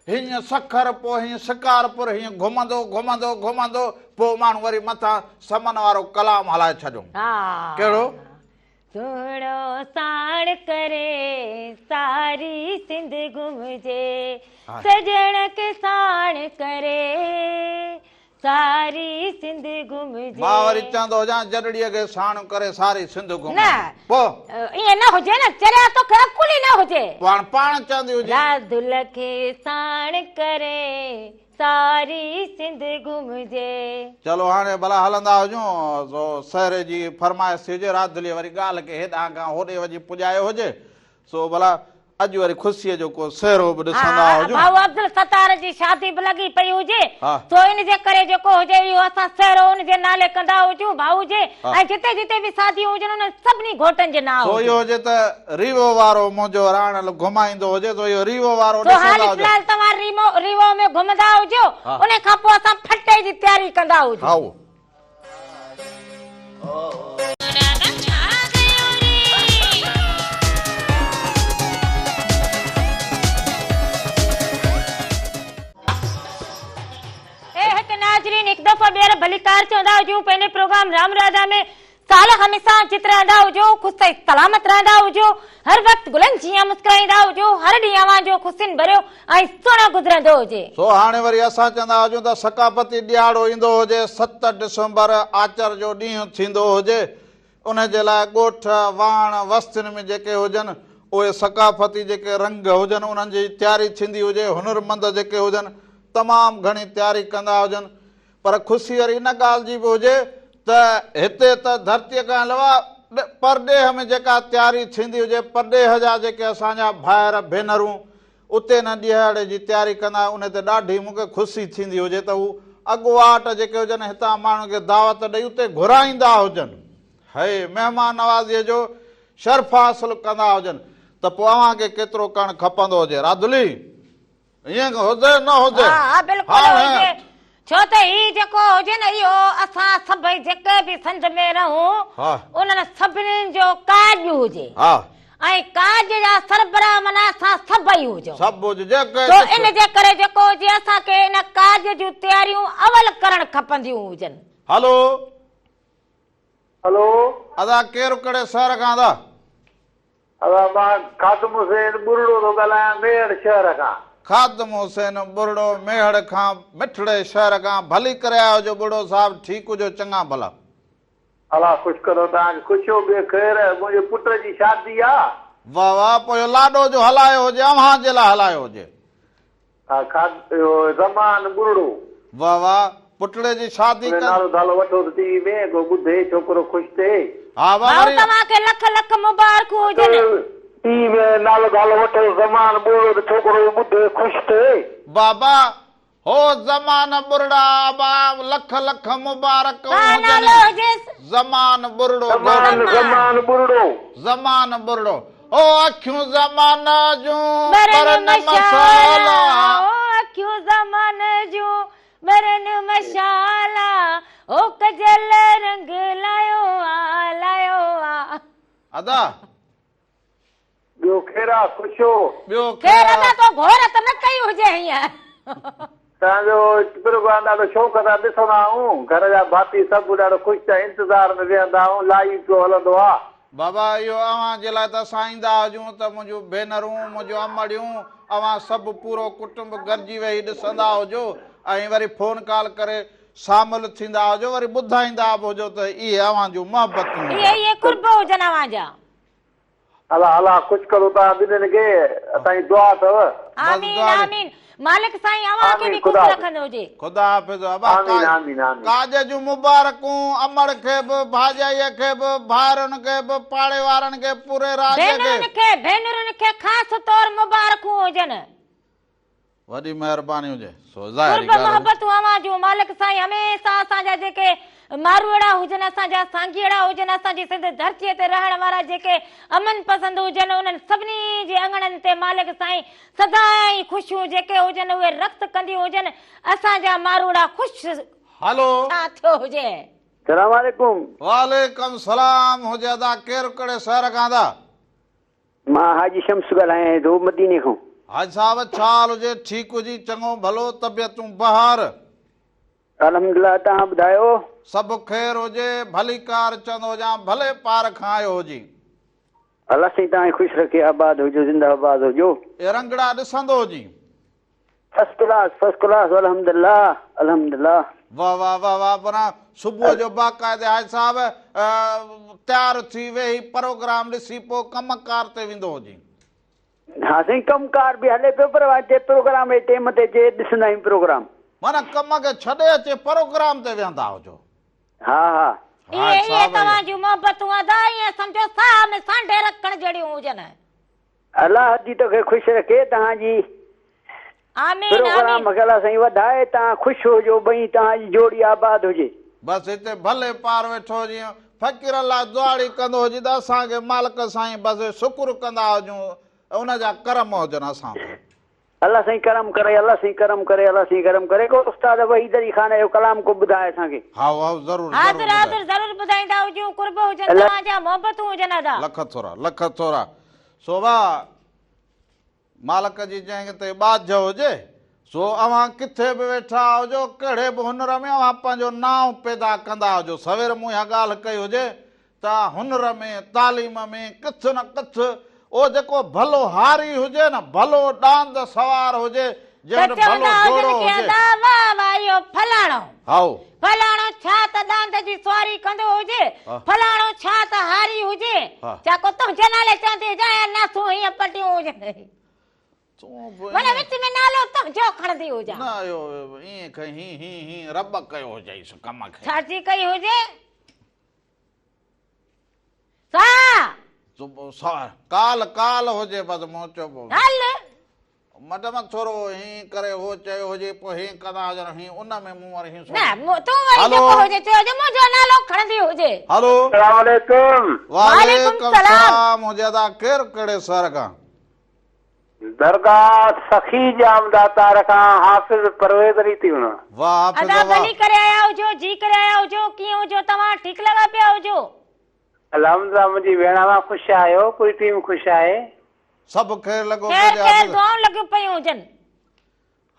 هينئن سکر پوء هينئن شڪارپور هينئن گهمندو گهمندو گهمندو پوء ماڻهو وري مٿان سمن وارو ڪلام هلائي ڇڏيون ڪهڙو. سهڻو ساڻ ڪري ساري سنڌ گهمجي سڄڻ کي ساڻ ڪري ساري سنڌ گهمجي. مان وري چوندو هجان جڏڙيء کي ساڻ ڪري ساري سنڌ گهمجي. نه پوء؟ ائين نه هجي نه چريا توکي عقل ئي نه هجي. پوء هاڻ پاڻ چوندي هجين. راڌل کي ساڻ ڪري ساري سنڌ گهمجي. چلو هاڻي ڀلا هلندا هجون. سو سهري جي فرمائش ٿي هجي، راڌليء وري ڳالهه کي هيڏانهن کان هوڏي وڃي پڄايو هجي. سو ڀلا اڄ وري خوشيء جو ڪو سهرو به ڏسندا ها هجون. ڀائو عبدالستار جي شادي به لڳي پئي هجي ها. سو ان جي ڪري جيڪو هجي اهو اسان سهرو ان جي نالي ڪندا هجون ڀائو جي ها. ۽ جتي جتي به شاديون هجن انهن سڀني گهوٽن جي نانء سو هجي. اهو هجي ته ريوو وارو منهنجو راڻل گهمائيندو هجي سو اهو ريوو وارو سو ڏسندا حالي هجو. في الحال توهان ريمو ريوو ۾ گهمندا هجو ها. ان کان پوء اسان ڦٽي جي تياري ڪندا هجون. هائو. اي هت ناظرين هڪ دفعو ٻيهر ڀليڪار چوندا هجون پنهنجي پروگرام رام راڌا ۾ سال هميشه جت رهندا هجو خوش ۽ سلامت رهندا هجو هر وقت گلن جيان مسڪرائيندا هجو هر ڏينهن اوهان جو خوشين ڀريو ۽ سهڻو گذرندو هجي. سو هاڻي وري اسان چوندا هجون ته ثقافتي ڏهاڙو ايندو هجي ست ڊسمبر آچر جو ڏينهن ٿيندو هجي ان جي لاء ڳوٺ واهڻ وستين ۾ جيڪي هجن اهي ثقافتي جيڪي رنگ هجن انهن جي تياري ٿيندي هجي هنرمند جيڪي هجن تمام گهڻي تياري ڪندا هجن پر خوشي وري ان ڳالهه جي به هجي ته هتي ته ڌرتيء کان علاوه پرڏيهه ۾ جيڪا تياري ٿيندي هجي، پرڏيهه جا جيڪي اسان جا ڀائر ڀينرون اتي ان ڏهاڙي جي تياري ڪندا ان تي ڏاڍي مون کي خوشي ٿيندي هجي ته هو اڳواٽ جيڪي هجن هتان ماڻهن کي دعوت ڏئي اتي گهرائيندا هجن هي مهمان نوازيء جو شرف حاصل ڪندا هجن ته پوء اوهان کي ڪيترو ڪرڻ کپندو هجي راڌلي. ائين هجي نه هجي. ها ها بلڪل هجي ڇو ته هي جيڪو هجي نه اهو اسان سڀئي جيڪي به سنڌ ۾ رهون انهن سڀني جو ڪاڄ هجي ۽ ڪاڄ جا سربراهه معنيٰ اسان سڀئي هجون سڀ هجي جيڪي سو ان جي ڪري جيڪو هجي اسان کي ان ڪاڄ جون تياريون اول ڪرڻ کپنديون هجن. هلو. هلو. ادا ڪير ڪهڙي شهر کان ادا. ادا مان خادم حسين ٻرڙو ٿو ڳالهايان ميهڙ شهر کان. خادم حسين ٻرڙو ميهڙ کان مٺڙي شهر کان ڀلي ڪري آيو هجو ٻرڙو صاحب ٺيڪ هجو چڱا ڀلا. الله خوش ڪندو توهان کي خوش هو ٻيو خير منهنجي پٽ جي شادي آ. واه واه پوء اهو لاڏو جو هلايو هجي اوهان جي لاء هلايو هجي. ها کاڌ اهو زمان ٻرڙو. واه واه پٽڙي جي شادي ڪر. نالو ڌالو وٺوس ٽي وي ۾ ڪو ٻڌي ڇوڪرو خوش ٿئي. ها واه ڀائو وري. توهان کي لک لک مبارڪون هجن. ٽي وي ۾ نالو ڌالو وٺوس زمان ٻرڙو ته ڇوڪرو ٻڌي خوش ٿئي. بابا هو زمان ٻرڙا ابا لک لک مبارڪون ڇا هجن. نالو هجيس. زمان ٻرڙو زمان زمان ٻرڙو. زمان ٻرڙو. او اکيون زمان جون ٻرن ٻرن مشالا مشالا. او اکيون زمان جون ٻرن مشالا او ڪجل رنگ لايو آ لايو آ. ادا. ٻيو خير آ خوش هو. ٻيو خير خير آ. ادا تو گهور ته نه ڪئي هجي هينئر. توهان جو پروگرام ڏاڍو شوق سان ڏسندا آهيون گهر جا ڀاتي سڀ ڏاڍو خوش ٿيا انتظار ۾ ويهندا آهيون لائيو پيو هلندو آ. بابا اهو اوهان جي لاء ته اسان ايندا هجون ته منهنجون ڀينرون منهنجون امڙيون اوهان سڀ پورو ڪٽنب گڏجي ويهي ڏسندا هجو ۽ وري فون ڪال ڪري شامل ٿيندا هجو وري ٻڌائيندا به هجو ته اهي اوهان جون محبتون اهي هجن. اهي قرب هجن اوهان جا. الله الله خوش ڪندو توهان ٻنهين کي اسان جي دعا اٿو. بس آمين دعا ڏي. آمين مالڪ سائين اوهان کي آمين به خوش خدا حافظ. رکندو هجي. خدا حافظ ابا آمين آمين آمين. ڪاڄ جون مبارڪون امڙ کي به ڀاڄائيء کي به ڀائرن کي به پاڙي وارن کي پوري راڄ کي. ڀينرن کي ڀينرن کي خاص طور مبارڪون هجن. وڏي مهرباني هجي سو ظاهري قرب ڳالهه هجي. محبتون اوهان جون مالڪ سائين هميشه اسان جا جيڪي ماروئڙا هجن اسان جا سانگيئڙا هجن اسان جي سنڌ ڌرتي تي رهڻ وارا جيڪي امن پسند هجن انهن سڀني جي اڱڻن تي مالڪ سائين سدائين خوشيون جيڪي هجن اهي رقص ڪنديون هجن اسان جا ماروئڙا خوش هلو. ڇا ٿيو هجي. سلام عليڪم. وعليڪم سلام هجي ادا ڪير ڪهڙي شهر کان ادا. مان حاجي شمس ڳالهايان ٿو مديني کان. حاجي صاحب ڇا حال هجي ٺيڪ هجي چڱو ڀلو طبيعتون بهار. الحمدلله توهان ٻڌايو. سڀ خير هجي ڀليڪار چوندو هجان ڀلي پار کان آيو هجين. الله سائين توهان کي خوش رکي آباد هجو زنده آباد هجو. اي رنگڙا ڏسندو هجين. فرسٽ ڪلاس فرسٽ ڪلاس الحمدلله الحمدلله. واه واه واه واه معنيٰ صبح جو باقاعدي حاجي صاحب تيار ٿي ويهي پروگرام ڏسي پوء ڪم ڪار تي ويندو هجين. ها سائين ڪم ڪار به هلي پيو پر اچي پروگرام جي ٽيم تي اچي ڏسندا آهيون پروگرام. معنيٰ ڪم کي ڇڏي اچي پروگرام تي ويهندا هجو. ها ها. اهي اهي توهان جون محبتون ادا ائين سمجهو ساهه ۾ سانڍي رکڻ جهڙيون هجن. الله جي توکي خوش رکي توهان جي آمين پروگرام آمين. کي الله سائين وڌائي توهان خوش هجو ٻئي توهان جي جوڙي آباد هجي. بس هتي ڀلي پار ويٺو هجين فقيرن لاء دعاڙي ڪندو هجين ته اسان کي مالڪ سائين بس شڪر ڪندا هجون ان جا ڪرم هجن اسان تي. الله سائين ڪرم ڪري الله سائين ڪرم ڪري الله سائين ڪرم ڪري ڪو استاد وحيد علي خان جو ڪلام ڪو ٻڌائي اسان کي. هائو هائو ضرور ضرور حاضر ٻڌائي. حاضر ضرور ٻڌائيندا هجون قرب هجن الله. توهان جا محبتون هجن ادا. لک ٿورا لک ٿورا سوڀا مالڪ جي جنهن تي ٻاجهه هجي سو اوهان ڪٿي به ويٺا هجو ڪهڙي به هنر ۾ اوهان پنهنجو نانء پيدا ڪندا هجو سوير مون اها ڳالهه ڪئي هجي ته هنر ۾، تعليم ۾، ڪٿ نه ڪٿ اهو جيڪو ڀلو هاري هجي نه، ڀلو ڏاند سوار هجي، ته جنهن وٽ ڀلو چوندا هجن جوڙو ڪي هجي. ادا واهه واهه اهو فلاڻو. هائو. فلاڻو ڇا ته ڏاند جي سواري ڪندو هجي، ها. فلاڻو ڇا ته هاري هجي، ها. ڇا ڪو تنهنجي نالي چوندي هجان يا ناسون هيئن پٽيون هجن. تون به معنيٰ ائين. وچ ۾ نالو تنهنجو کڻندي هجان. نه اهو ائين کي هين هين هين رب ڪيو هجئيس ڪم کي. ڇا جي ڪئي هجي؟ سا. سا ڪال ڪال هجي بس مون چيو پوء. هل. مدام ٿورو هين ڪري هو چيو هجي پوء هين ڪندا هجن هين ان ۾ مون وري هين نه تون وري جيڪو هجي چيو هجي منهنجو نالو کڻندي هجي. هلو. السلام عليڪم. وعليڪم السلام هجي ادا ڪير ڪهڙي شهر کان. درگاهه سخي ڄام ڏاتار کان حافظ پرويز علي تيوڻ. واه حافظ ادا واه. ڀلي ڪري آيا هجو جي ڪري آيا هجو ڪيئن هجو توهان ٺيڪ لڳا پيا هجو. الحمدلله منهنجي ڀيڻ اوهان خوش آهيو پوري ٽيم خوش آهي. سڀ خير لڳو پيو خير هجي خير حافظ. دعائون لڳيون پيون هجن.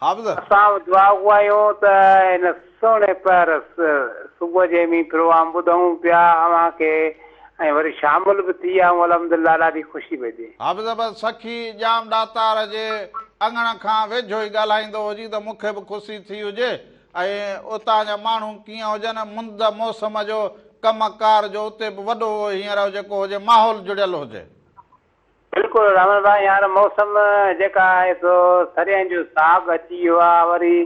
حافظ. اسان به دعاگو آهيون ته هن سهڻي پهر صبح جي ۾ پروگرام ٻڌون پيا اوهان کي ۽ وري شامل به ٿي آهيون الحمدلله ڏاڍي خوشي پئي ٿئي. حافظ بس سخي ڄام ڏاتار جي اڱڻ کان ويجهو ئي ڳالهائيندو هجي ته مون کي به خوشي ٿي هجي ۽ اتان جا ماڻهو ڪيئن هجن مند موسم جو ڪم ڪار جو اتي به وڏو هينئر جيڪو هجي ماحول جڙيل هجي. بلڪل رحمت ڀائي هينئر موسم جيڪا آهي سو سريان جو ساڳ اچي ويو آهي وري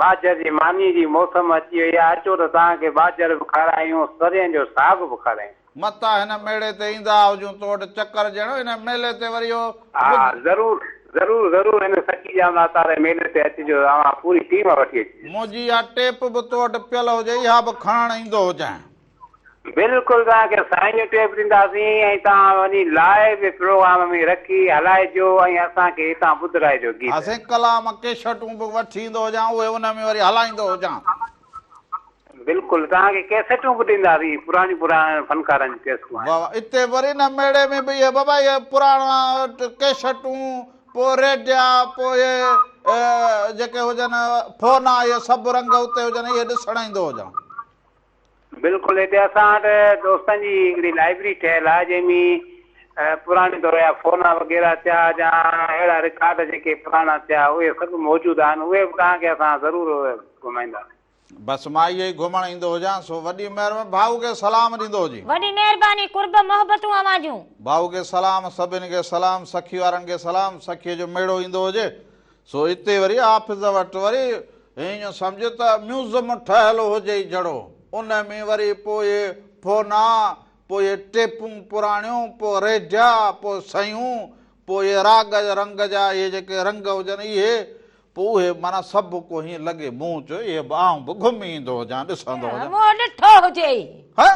ٻاجهر جي ماني جي موسم اچي وئي آهي اچو ته توهان کي ٻاجهر به کارايون سريان جو ساڳ به کارايون. متان هن ميڙي تي ايندا هجون تو وٽ چڪر ڏيڻ هن ميلي تي وري اهو ها ضرور ضرور ضرور هن سخي ڄام ڏاتار جي ميلي تي اچجو اوهان پوري ٽيم وٺي اچجو. منهنجي اها ٽيپ به تو وٽ پيل هجي اها به کڻڻ ايندو هجانء. بلڪل توهان کي سائين جو ٽيپ ڏينداسين ۽ توهان وڃي لائيو پروگرام ۾ رکي هلائجو ۽ اسان کي هتان ٻڌرائجو گيت. ها سائين ڪلام ڪيسٽون به وٺي ايندو هجان اهي ان ۾ وري هلائيندو هجان. بلڪل توهان کي ڪيسٽون به ڏينداسين پراڻيون پراڻين فنڪارن جون ڪيسٽون آهن. واه واه اتي وري ان ميڙي ۾ به اهي بابا اهي پراڻا ڪيسٽون پوء ريڊيا پوء اهي جيڪي هجن فونا اهي سڀ رنگ اتي هجن اهي ڏسڻ ايندو هجان. بلڪل هتي اسان وٽ دوستن جي هڪڙي لائبرري ٺهيل آهي جنهن ۾ پراڻي دور جا فونا وغيره ٿيا يا اهڙا رڪارڊ جيڪي پراڻا ٿيا اهي سڀ موجود آهن اهي به توهان کي اسان ضرور گهمائينداسين. بس مان اهو ئي گهمڻ ايندو هجان سو وڏي مهرباني ڀائو کي سلام ڏيندو هجين. وڏي مهرباني قرب محبتون اوهان جون. ڀائو کي سلام سڀني کي سلام سکي وارن کي سلام سکي جو ميڙو ايندو هجي سو اتي وري حافظ وٽ وري ائين سمجهه ته ميوزم ٺهيل هجي جھڙو، ان ۾ وري پوء فونا، پوء ٽيپون پراڻيون، پوء ريڊيا، پوء سيون، پوء اهي راڳ رنگ جا اهي جيڪي رنگ هجن اهي، پوء اهي معنيٰ سڀ ڪو هيئن لڳي مون چيو اهي به آئون به گهمي ايندو هجان ڏسندو هجان. مون ڏٺو هجي. هه!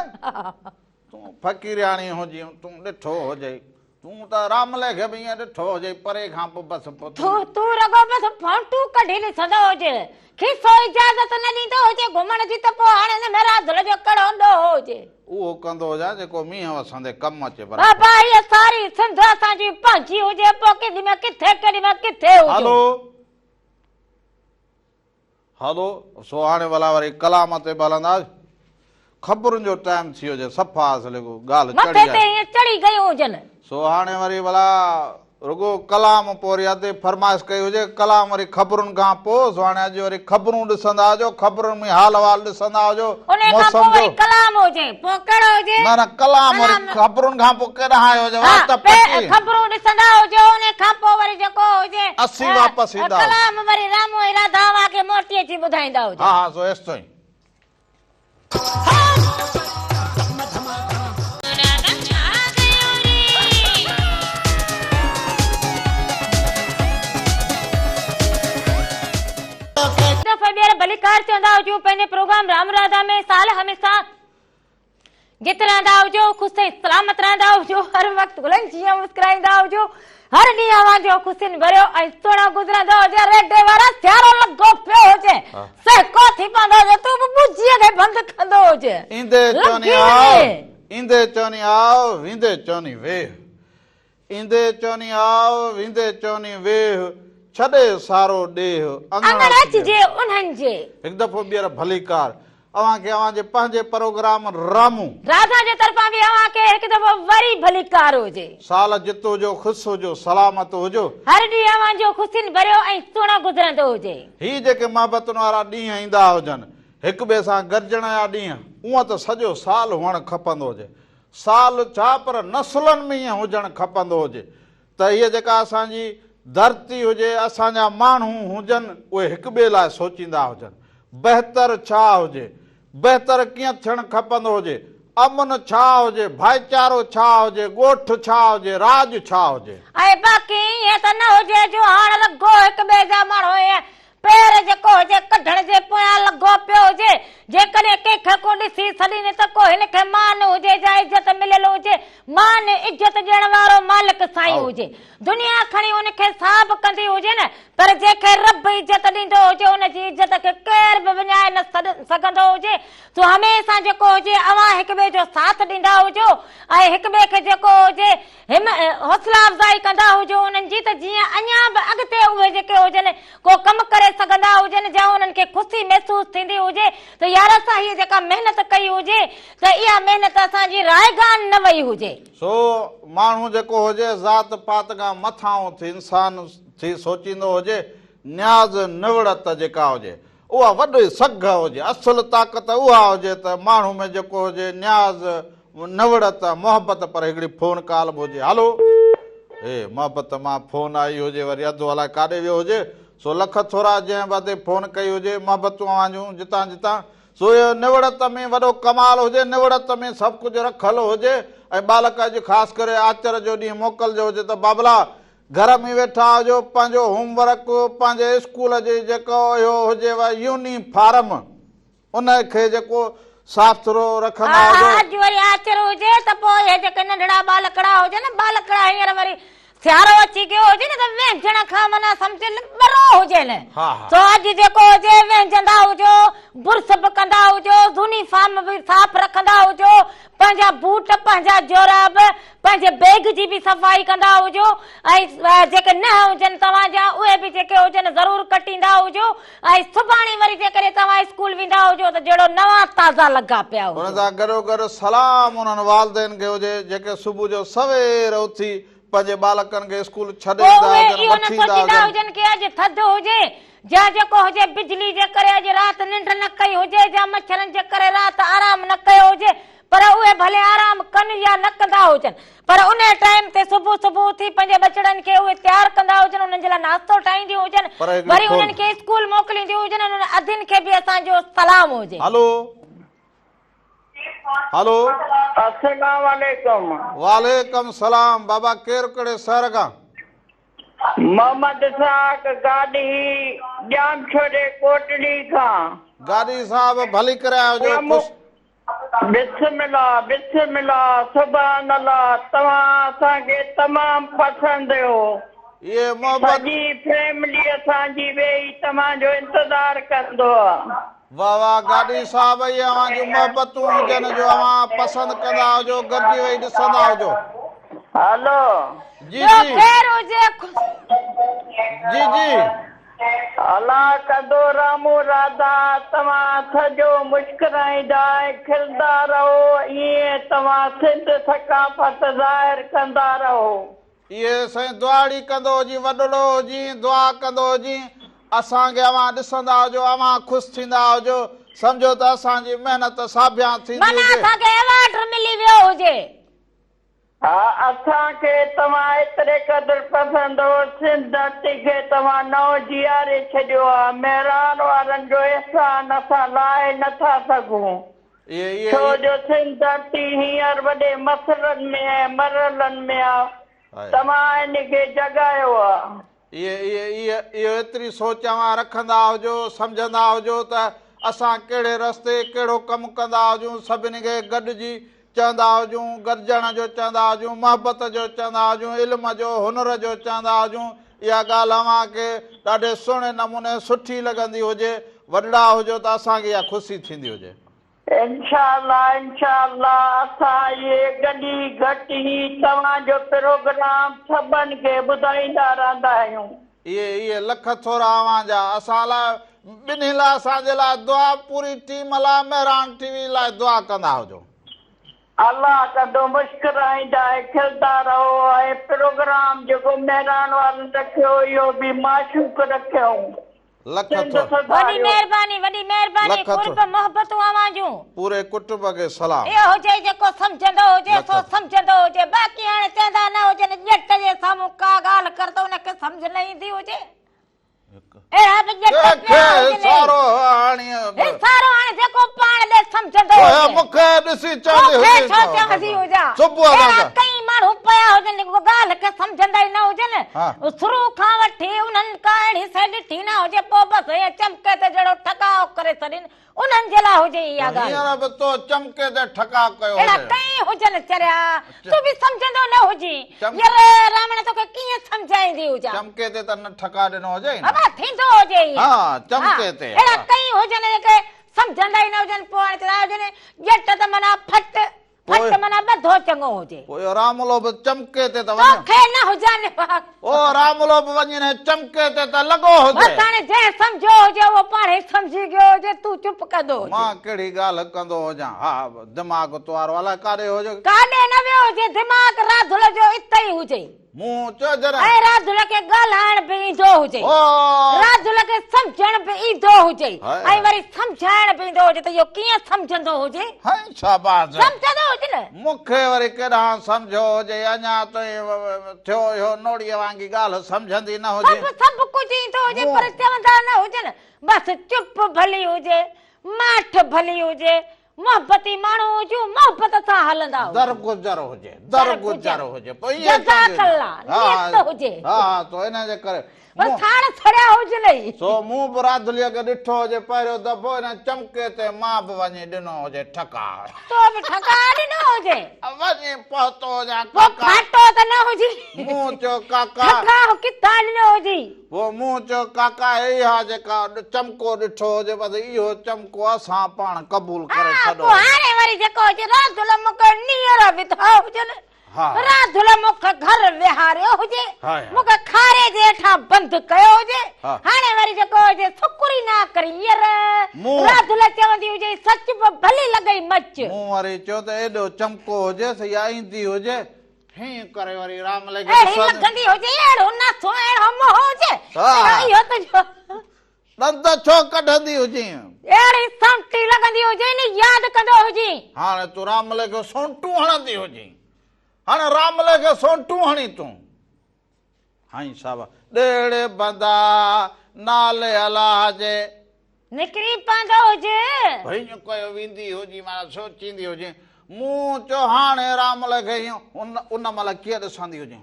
تون فقيرياڻي هجين، تون ڏٺو هجئي. تون ته راملي کي به ائين ڏٺو هجئي پري کان پوء بس پوء تون. تون رڳو بس فونٽو ڪڍي ڏسندو هجين. کيسو اجازت نه ڏيندو هجي گهمڻ جي ته پوء هاڻي هن ۾ راڌل جو ڪهڙو ڏوهه هجي. اهو ڪندو هجان جيڪو مينهن وسندي ڪم اچي پر. بابا هيء ساري سنڌ اسان جي پنهنجي هجي پوء ڪيڏي مهل ڪٿي ڪيڏي مهل ڪٿي هجون. هلو. هلو سو هاڻي ڀلا وري ڪلام تي به هلنداسين. خبرن جو ٽائيم ٿي ويو هجي صفا اصل ڳالهه مٿي چڙهي تي آهي. ائين چڙهي گيون هجن. سو هاڻي وري ڀلا رڳو ڪلام پوء وري ادي فرمائش ڪئي هجي ڪلام وري خبرن کان پوء سو هاڻي اڄ وري خبرون ڏسندا هجو خبرن ۾ حال احوال ڏسندا هجو انهي کان موسم پوء وري جو. ڪلام هجي پوء ڪهڙو هجي؟ نه نه ڪلام وري خبرن کان پوء ڪيڏانهن آيو هجي ها وات پٽي. خبرون ڏسندا هجو انهي کان پوء وري جيڪو هجي اسين واپس ايندا هجون. ڪلام وري رامو ۽ راڌا اوهان کي موٽي اچي ٻڌائيندا هجن. ها ها سو ايستائين. ڀليڪار چوندا هجون پنهنجي پروگرام رام راڌا ۾. سال هميشه جت رهندا هجو، خوش ۽ سلامت رهندا هجو، هر وقت گلن جيان مسڪرائيندا هجو، هر ڏينهن اوهان جو خوشين ڀريو ۽ سهڻو گذرندو هجي. ريڊي وارا سيارو لڳو پيو هجي، سهڪو ٿي پوندو هجي، تون به ٻجهيء کي بند ڪندو هجي. ايندي چوني لڳي آء، وڃي. ايندي چوني آء، ويندي چوني ويهه. ايندي چوني آء، ويندي چوني ويهه، ڇڏي سارو ڏيهه، اڱڻ اڱڻ اچجي. اچجي انهن جي. هڪ دفعو ٻيهر ڀليڪار اوهان کي اوهان جي پنهنجي پروگرام رامون. راڌا جي طرفان به اوهان کي هڪ دفعو وري ڀليڪار هجي. سال جت هجو، خوش هجو، سلامت هجو. هر ڏينهن اوهان جو خوشين ڀريو ۽ سهڻو گذرندو هجي. هي جيڪي محبتن وارا ڏينهن ايندا هجن، هڪ ٻئي سان گڏجڻ جا ڏينهن، اونئن ته سڄو سال هئڻ کپندو هجي. سال ڇا پر نسلن ۾ ائين هجڻ کپندو هجي ته هيء جيڪا اسان جي ڌرتي هجي، اسان جا ماڻهو هجن، اهي هڪ ٻئي لاء سوچيندا هجن. بهتر ڇا هجي؟ بهتر ڪيئن ٿيڻ کپندو هجي؟ امن ڇا هجي؟ ڀائيچارو ڇا هجي؟ ڳوٺ ڇا هجي؟ راڄ ڇا هجي؟ ۽ باقي ائين ته نه هجي جو هاڻ رڳو هڪ ٻئي جا ماڻهو ائين پير جيڪو هجي ڪڍڻ جي پويان لڳو پيو هجي. جيڪڏهن ڪنهن کي ڪو ڏسي سڏين ته ڪو هن کي مان هجي جا عزت مليل هجي. مان عزت ڏيڻ وارو مالڪ سائين هجي. دنيا کڻي ان کي ساب ڪندي هجي نه پر جنهن کي رب عزت ڏيندو هجي ان جي عزت کي ڪير به وڃائي نه سگهندو هجي. سو هميشه جيڪو هجي اوهان هڪ ٻئي جو ساٿ ڏيندا هجو ۽ هڪ ٻئي کي جيڪو هجي هم حوصلا افزائي ڪندا هجو انهن جي ته جيئن اڃا به اڳتي اهي جيڪي هجن ڪو ڪم ڪري سگهندا هجن جا انهن کي خوشي محسوس ٿيندي هجي ته يار اسان هيء جيڪا محنت ڪئي هجي ته اها محنت اسان جي رائگان نه وئي هجي. سو ماڻهو جيڪو هجي ذات پات کان مٿانهون ٿي انسان ٿي سوچيندو هجي، نياز نوڙت جيڪا هجي اها وڏي سگهه هجي، اصل طاقت اها هجي ته ماڻهو ۾ جيڪو هجي نياز، نوڙت، محبت پر هڪڙي فون ڪال به هجي هلو هي محبت مان فون آئي هجي وري اڌو الائي ڪاڏي ويو هجي سو لک ٿورا جنهن به ادي فون ڪئي هجي محبتون اوهان جون جتان جتان سو اهو نوڙت ۾ وڏو ڪمال هجي نوڙت ۾ سڀ ڪجهه رکل هجي ۽ ٻالڪ اڄ خاص ڪري آچر جو ڏينهن موڪل جو هجي ته بابلا گهر ۾ ويٺا هجو پنهنجو هوم ورڪ پنهنجي اسڪول جي جيڪو اهو هجيو يوني فارم ان کي جيڪو صاف سٿرو رکندا هجو. اڄ وري آچر هجي ته پوء اهي جيڪي ننڍڙا ٻالڪڙا هجن ٻالڪڙا هينئر وري سيارو اچي گيو هجي نه ته وهنجڻ کان معنيٰ سمجهه ٻرو هجين سو اڄ جيڪو هجي وهنجندا هجو برس به ڪندا هجو يوني فارم به صاف رکندا هجو پنهنجا بوٽ، پنهنجا جوراب، پنهنجي بيگ جي به صفائي ڪندا هجو ۽ جيڪي ننهن هجن توهان جا اهي به جيڪي هجن ضرور ڪٽيندا هجو ۽ سڀاڻي وري جيڪڏهن توهان اسڪول ويندا هجو ته جهڙو نوان تازا لڳا پيا ان هجو. سان گڏوگڏ سلام انهن والدين کي هجي جيڪي صبح جو سوير اٿي پنهنجي ٻالڪن کي اسڪول ڇڏي پوء ايندا اهي هجن اهو نه وٺي ايندا سوچيندا هجن. هجن ڪي اڄ ٿڌ هجي جا جيڪو هجي بجلي جي ڪري اڄ رات ننڊ نه ڪئي هجي جا مڇرن جي ڪري رات آرام نه ڪيو هجي پر اهي ڀلي آرام ڪن يا نه ڪندا هجن پر انهي ٽائيم تي صبح صبح اٿي پنهنجي ٻچڙن کي اهي تيار ڪندا هجن انهن جي لاء ناشتو ٺاهينديون هجن پر هڪڙي وري فون. انهن کي اسڪول موڪلينديون هجن انهن ادين کي به اسان جو سلام هجي. هلو هلو. السلام عليڪم. وعليڪم سلام بابا ڪير ڪهڙي شهر کان. محمد اسحاق گاڏهي ڄامشوري ڪوٽڙي کان. گاڏهي صاحب ڀلي ڪري آيا هجو خوش. بسم الله بسم الله سبحان الله توهان اسان کي تمام پسند هيو اهي محبت. سڄي فيملي اسان جي ويهي توهان جو انتظار ڪندو آ. واه واه گاڏهي صاحب اهي اوهان جون محبتون هجن جو اوهان پسند ڪندا هجو گڏجي ويهي ڏسندا هجو. هلو. جي ٻيو جي. خير هجي خوش. جي جي. الله ڪندو رامو راڌا توهان سڄو مشڪرائيندا ۽ کلندا رهو ائين توهان سنڌ ثقافت ظاهر ڪندا رهو. اهي سائين دعاڙي ڪندو هجين وڏڙو هجين دعا ڪندو هجين اسان کي اوهان ڏسندا هجو اوهان خوش ٿيندا هجو سمجهو ته اسان جي محنت ساڀيان ٿيندي معنيٰ هجي. اسان کي ايوارڊ ملي ويو هجي. ها اسان کي توهان ايتري قدر پسند هو سنڌ ڌرتي کي توهان نئون جياري ڇڏيو آ مهراڻ وارن جو احسان اسان لاهي نه ٿا سگهون اهي اهي ڇو اهي جو سنڌ ڌرتي هينئر وڏي مسئلن ۾ ۽ مرحلن ۾ آ آهي. توهان ان کي جڳايو آ. اهي اهي اهي اهو ايتري سوچ اوهان رکندا هجو، سمجهندا هجو ته اسان ڪهڙي رستي ڪهڙو ڪم ڪندا هجون، سڀني کي گڏجي چوندا هجون، گڏجڻ جو چوندا هجون، محبت جو چوندا هجون، علم جو، هنر جو چوندا هجون، اها ڳالهه اوهان کي ڏاڍي سهڻي نموني سٺي لڳندي هجي، وڏڙا هجو ته اسان کي اها خوشي ٿيندي هجي. انشاء الله انشاء الله اسان اهي گلي گهٽ هي توهان جو پروگرام سڀن کي ٻڌائيندا رهندا آهيون. اهي اهي لک ٿورا اوهان جا اسان لاء ٻنهي لاء اسان جي لاء دعا پوري ٽيم لاء مهراڻ ٽي وي لاء دعا ڪندا هجو. الله ڪندو مسڪرائيندا ۽ کلندا رهو ۽ پروگرام جيڪو مهراڻ وارن رکيو اهو به معشوق رکيائون. لک سنڌ ٿورا. وڏي سڌاريو. مهرباني وڏي مهرباني لک قرب ٿورا. محبتون اوهان جون. پوري ڪٽنب کي سلام. اهو هجي جيڪو سمجهندو هجي لک سو سمجهندو هجي باقي هاڻي چوندا نه هجن ڄٽ جي سامهون ڪا ڳالهه ڪر ته ان کي سمجهه نه ايندي هجي اهڙا به ڄٽ ڪنهن پيا کي هجن سارو هاڻي هي سارو هاڻي جيڪو پاڻ ڏي سمجهندو پوء هجي مون کي ڏسي چوندي توکي هجي ڇو چوندي هجان صبح اهڙا سان ڪئين ماڻهو پيا هجن جيڪو ڳالهه کي سمجهندا ئي نه هجن ها. شروع کان وٺي انهن ڪا اهڙي شيء ڏٺي نه هجي پوء بس ائين چمڪي تي جهڙو ٺڪاء ڪري ڇڏين انهن جي لاء هجي اها ڳالهه. هينئر به تو چمڪي تي ٺڪاء ڪيو اهڙا هجي. ڪئين هجن چريا تون به سمجهندو نه هجين ير راوڻ توکي ڪيئن سمجهائيندي هجان. چمڪي تي ته نه ٺڪاء ڏنو هجئي نه. ابا ٿيندو هجي ائين. ها چمڪي تي. اهڙا ڪئين هجن جيڪي سمجهندا ئي نه هجن پوء هاڻي چوندا هجن ڄٽ ته معنيٰ ڦٽ. ڦٽ معنيٰ ٻڌو چڱو هجي. پوء راملو به چمڪي تي ته وڃ. توکي نه هجان نفاق. او راملو به وڃي نه چمڪي تي ته لڳو هجي. بس هاڻي جنهن سمجهيو هجي اهو پاڻهي سمجهي گيو هجي تون چپ ڪندو هجي. مان ڪهڙي ڳالهه ڪندو هجان. ها دماغ تو وارو الائي ڪاڏي هجي. ڪاڏي نه ويو هجي دماغ راڌل جو اتي ئي هجي. مون چيو جڏهن. ۽ راڌل کي ڳالهائڻ به ايندو هجي. راڌل کي سمجهڻ به ايندو هجي ۽ وري سمجهائڻ به ايندو هجي ته اهو ڪيئن سمجهندو هجي. هائي شاباس. سمجهندو هجي نه. مون کي وري ڪيڏانهن سمجهيو هجي اڃا تائين ٿيو اهو نوڙيء وانگي ڳالهه سمجهندي نه هجي. سڀ سڀ ڪجهه ايندو هجي پر چوندا نه هجن. بس چپ ڀلي هجي، ماٺ ڀلي هجي، محبتي ماڻهو هجون محبت سان هلندا هجون. درگذر هجي درگذر هجي پوء ائين جزاڪ الله نيت هجي. ها ها تو ان جي ڪري پر ساڻ سڙيا هجن ئي. سو مون به راڌليء کي ڏٺو هجي پهريون دفعو ان چمڪي تي مان به وڃي ڏنو هجي ٺڪاء. تو به ٺڪاء ڏنو هجي. وڃي پهتو هجان پوء ڪاڪا. ڦاٽو ته نه هجي. مون چيو ڪاڪا. ٺڪاء ڪٿان ڏنو هجي. پوء مون چيو، ڪاڪا اها جيڪا چمڪو ڏٺو هجي بس اهو چمڪو اسان پاڻ قبول ڪري ها، ڇڏو پوء هاڻي وري جيڪو هجي راڌل مون کي نيئر وڌا هجن، راڌل مون کي گهر ويهاريو هجي، مون کي کاري جي هيٺان بند ڪيو هجي، هاڻي وري جيڪو هجي شڪر ئي نه ڪرين ير، راڌل چوندي هجي سچ به ڀلي لڳئي مچ. مون وري چيو ته ايڏو چمڪو هجيس يا ايندي هجي هيئن ڪري وري رام لڳي اهڙي لڳندي هجي اهڙو ناسو اهڙو منهن هجي اهو ته جو ڏند ڇو ڪڍندي هجين. اهڙي سونٽي لڳندي هجي ني ياد ڪندو هجين. هاڻي تون راملي کي سونٽون هڻندي هجين. هاڻي راملي کي سونٽون هڻين تون. هائين صاحب ڏيڙي بندا نالي الله جي. نڪري پوندو هجي. ڀڃ ڪيو ويندي هجي معنيٰ سوچيندي هجي. مون چيو هاڻي رامل کي هيئن ان مهل ڪيئن ڏسندي هجي.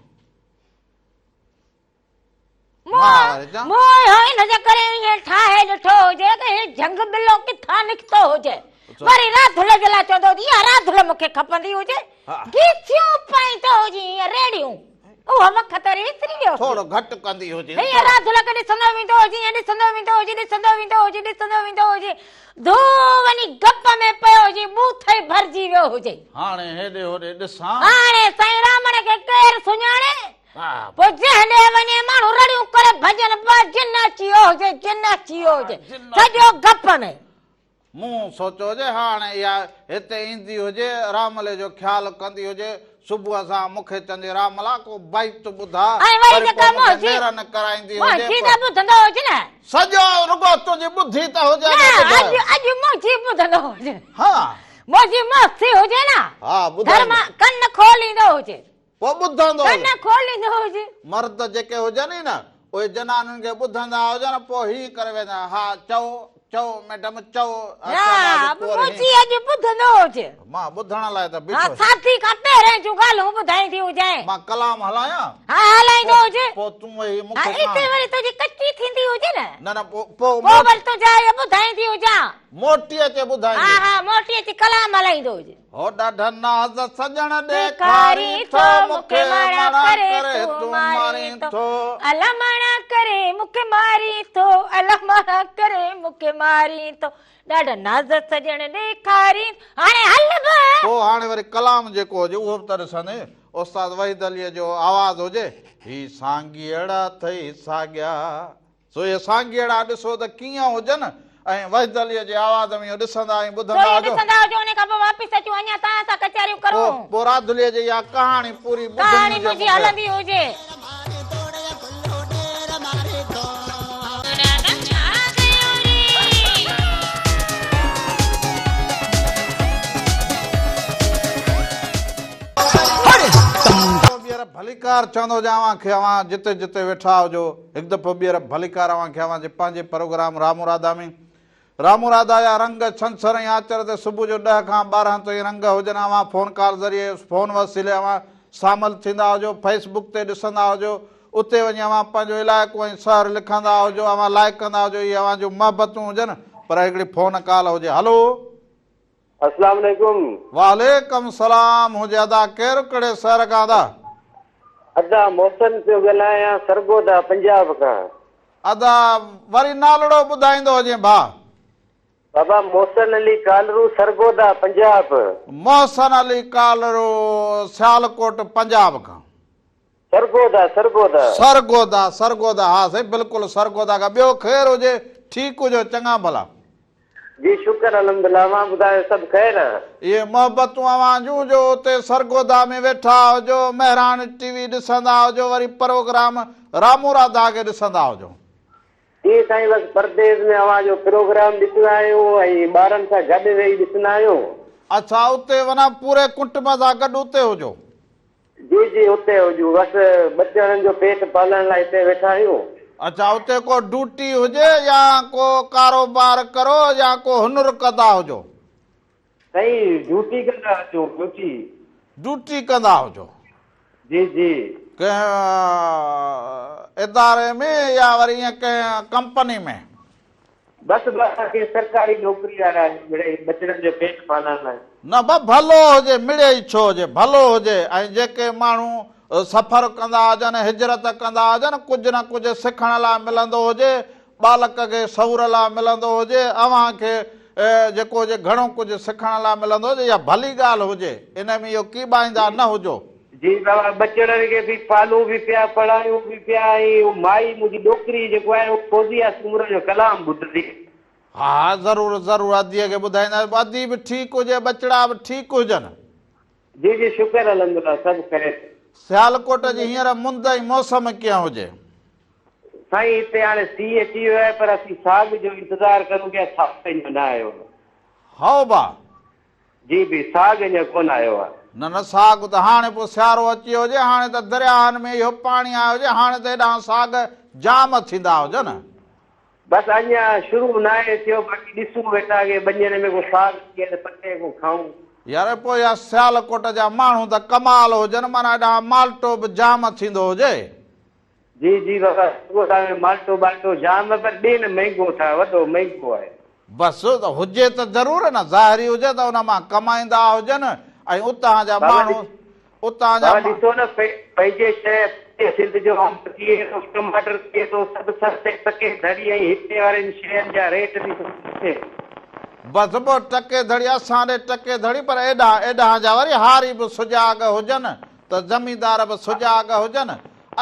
مون اهو ان جي ڪري ائين ٺاهي ڏٺو هجي ته هي جهنگ ٻلو ڪٿان نڪتو هجي. وري راڌل جي لاء چوندو هجي اها راڌل مون کي کپندي هجي. گيسيون پائيندو هجي ائين ريڙهيون. اهو وقت وري وسري ويو هجي. ٿورو گهٽ ڪندي هجي. هيئن راڌل کي ڏسندو ويندو هجي، ائين ڏسندو ويندو هجي، ڏسندو ويندو هجي، ڏسندو ويندو هجي. ڌو وڃي گپ ۾ پيو هجي، ٻوٿ ئي ڀرجي ويو هجي. هاڻي هيڏي هوڏي ڏسان. هاڻي سائين رامڻ کي ڪير سڃاڻي؟ پوء جنهن ڏي وڃي ماڻهو رڙيون ڪري ڀڄن پيا، جن اچي ويو هجي، جن اچي ويو هجي. سڄو گپ ۾. مون سوچيو جي هاڻ اها هتي ايندي هجي، راملي جو خيال ڪندي هجي، صبح سان مون کي چوندي راملا ڪو بيت ٻڌاء، ۽ وري وري جيڪا پوء مون کي منهنجي نيرن ڪرائيندي هجي، منهنجي پوء. نه ٻڌندو هجي نه. سڄو رڳو تنهنجي ٻڌي ته هجي نه اڳي اڄ ٻڌاء. اڄ منهنجي ٻڌندو هجي. ها. منهنجي مستي هجي نه. ها ٻڌائيندو. گهر مان ڪن کوليندو هجي. پوء ٻڌندو هجي. ڪن کوليندو هجي. مرد جيڪي هجن ئي نه اهي جنانن کي ٻڌندا هجن پوء هي ڪري ويندا ها چئو. چئو ميڊم چئو. ها منهنجي اڄ ٻڌندو هج. مان ٻڌڻ لاء ته بيٺو. ها شادي کان پهرين جون ڳالهيون ٻڌائيندي هجانء. مان ڪلام هلايان؟ ها هلائيندو هج. پوء تون ويهي مون کي ها اتي وري تنهنجي ڪچي ٿيندي هجي نه. نه نه پوء پوء پوء وري تنهنجا اهي ٻڌائيندي هجان. موٽي اچي ٻڌائيندي. ها ها موٽي اچي ڪلام هلائيندو هج. هو ڏاڍا ناز سڄڻ ڏيکارين ٿو مون کي ماڻا ڪري تون مارين ٿو. الا ماڻا ڪري مون کي مارين ٿو الا ماڻا ڪري مون کي مارين ٿو ڏاڍا ناز سڄڻ ڏيکارين هاڻي هل به. پوء هاڻي وري ڪلام جيڪو هجي اهو به ته ڏسندين استاد وحيد عليء جو آواز هجي هي سانگيئڙا ٿئي ساڳيا. سو اهي سانگيئڙا ڏسو ته ڪيئن هجن ۽ وحيد عليء جي آواز ۾ اهو ڏسندا ۽ سو ٻڌندا اهو هجو. ڏسندا هجو انهي کان پوء واپس اچون اڃا توهان سان ڪچهريون ڪرون. پوء راڌليء جي اها ڪهاڻي پوري ٻڌڻي ڪهاڻي هجي منهنجي مون کي. هلندي هجي. ٻيهر ڀليڪار چوندو هجان اوهان کي اوهان جتي جتي ويٺا هجو. هڪ دفعو ٻيهر ڀليڪار اوهان کي اوهان جي پنهنجي پروگرام رامو راڌا ۾. رامو راڌا جا رنگ ڇنڇر ۽ آچر تي صبح جو 10 کان 12 تائين رنگ هجن اوهان فون ڪال ذريعي فون وسيلي اوهان شامل ٿيندا هجو فيس بڪ تي ڏسندا هجو اتي وڃي اوهان پنهنجو علائقو ۽ شهر لکندا هجو اوهان لائيڪ ڪندا هجو اهي اوهان جون محبتون هجن پر هڪڙي فون ڪال هجي هلو. اسلام عليڪم. وعليڪم سلام هجي ادا ڪير ڪهڙي شهر کان ادا. ادا محسن پيو ڳالهايان سرگوڌا پنجاب کان. ادا وري نالڙو ٻڌائيندو هجين ڀاء. بابا محسن علي ڪالرو سرگوڌا پنجاب. محسن علي ڪالرو سيالڪوٽ پنجاب کان. سرگوڌا سرگوڌا. سرگوڌا سرگوڌا ها سائين بلڪل سرگوڌا کان ٻيو خير هجي ٺيڪ هجو چڱا ڀلا. جي شڪر الحمدلله اوهان ٻڌايو سڀ خير. اهي محبتون اوهان جون جو اتي سرگوڌا ۾ ويٺا هجو مهراڻ ٽي وي ڏسندا هجو وري پروگرام رامو راڌا کي ڏسندا هجو. جي سائين بس پرديس ۾ اوهان جو پروگرام ڏسندا آهيون ۽ ٻارن سان گڏ ويهي ڏسندا آهيون. اڇا اتي معنيٰ پوري ڪٽنب سان گڏ اتي هجو. جي جي اتي هجون بس ٻچڙن جو پيٽ پالڻ لاء هتي ويٺا آهيون. اڇا اتي ڪو ڊوٽي هجي يا ڪو ڪاروبار ڪرو يا ڪو هنر ڪندا هجو. سائين ڊوٽي ڪندا هجون ڊوٽي. ڊوٽي ڪندا هجو. جي جي. ڪنهن اداري ۾ يا وري ائين ڪنهن ڪمپني ۾. بس بس اسين سرڪاري نوڪري وارا آهيون مڙئي ٻچڙن جو پيٽ پالڻ لاء. نه به ڀلو هجي مڙئي ڇو هجي ڀلو هجي ۽ جيڪي ماڻهو سفر ڪندا هجن هجرت ڪندا هجن ڪجهه نه ڪجهه سکڻ لاء ملندو هجي ٻالڪ کي شعور لاء ملندو هجي اوهان کي جيڪو هجي گهڻو ڪجهه سکڻ لاء ملندو هجي اها ڀلي ڳالهه هجي ان ۾ اهو ڪيٻائيندا نه هجو. جي بابا ٻچڙن کي به پالون به پيا پڙهايون به پيا ۽ مائي منهنجي ڏوڪري جيڪو آهي اهو فوزيه سومرو جو ڪلام ٻڌندي. ها ها ضرور ضرور اديء کي ٻڌائينداسين ادي به ٺيڪ هجي ٻچڙا به ٺيڪ هجن. جي جي شڪر الحمدلله سڀ خير. سيالڪوٽ جي هينئر مند ۽ موسم ڪيئن هجي؟ سائين هتي هاڻي سيء اچي ويو آهي پر اسين ساڳ جو انتظار ڪريون پيا ساڳ اڃا نه آيو آهي. هائو با. جي به ساڳ اڃا ڪونه آيو آ. نه نه ساڳ ته هاڻي پوء سيارو اچي ويو هجي هاڻي ته درياهن ۾ اهو پاڻي آيو هجي هاڻي ته هيڏانهن ساڳ جام ٿيندا هجن. بس اڃا شروع ناهي ٿيو باقي ڏسون ويٺا ڪي ٻنين ۾ ڪو ساڳ ٿئي ته پٽي ڪو کائون. يار پوء اها سيالڪوٽ جا ماڻهو ته ڪمال هجن معنيٰ هيڏانهن مالٽو به جام ٿيندو هجي. جي جي بابا سڳوڌا ۾ مالٽو ٻالٽو جام پر ڏي نه مهنگو ٿا وڏو مهنگو آهي. بس ته هجي ته ضرور نه ظاهري هجي ته ان مان ڪمائيندا هجن ۽ اتان جا ماڻهو اتان جا بابا ڏسو نه پنهنجي شهر پنهنجي سنڌ جو انب ٿئي ٿو ٽماٽر ٿئي ٿو سڀ سستي ٽڪي ڌڙي ۽ هتي وارين شين جا ريٽ ڏسو ڪٿي. بس پوء ٽڪي ڌڙي اسان ڏي ٽڪي ڌڙي پر ايڏانهن ايڏانهن جا وري هاري به سجاڳ هجن ته زميندار به سجاڳ هجن،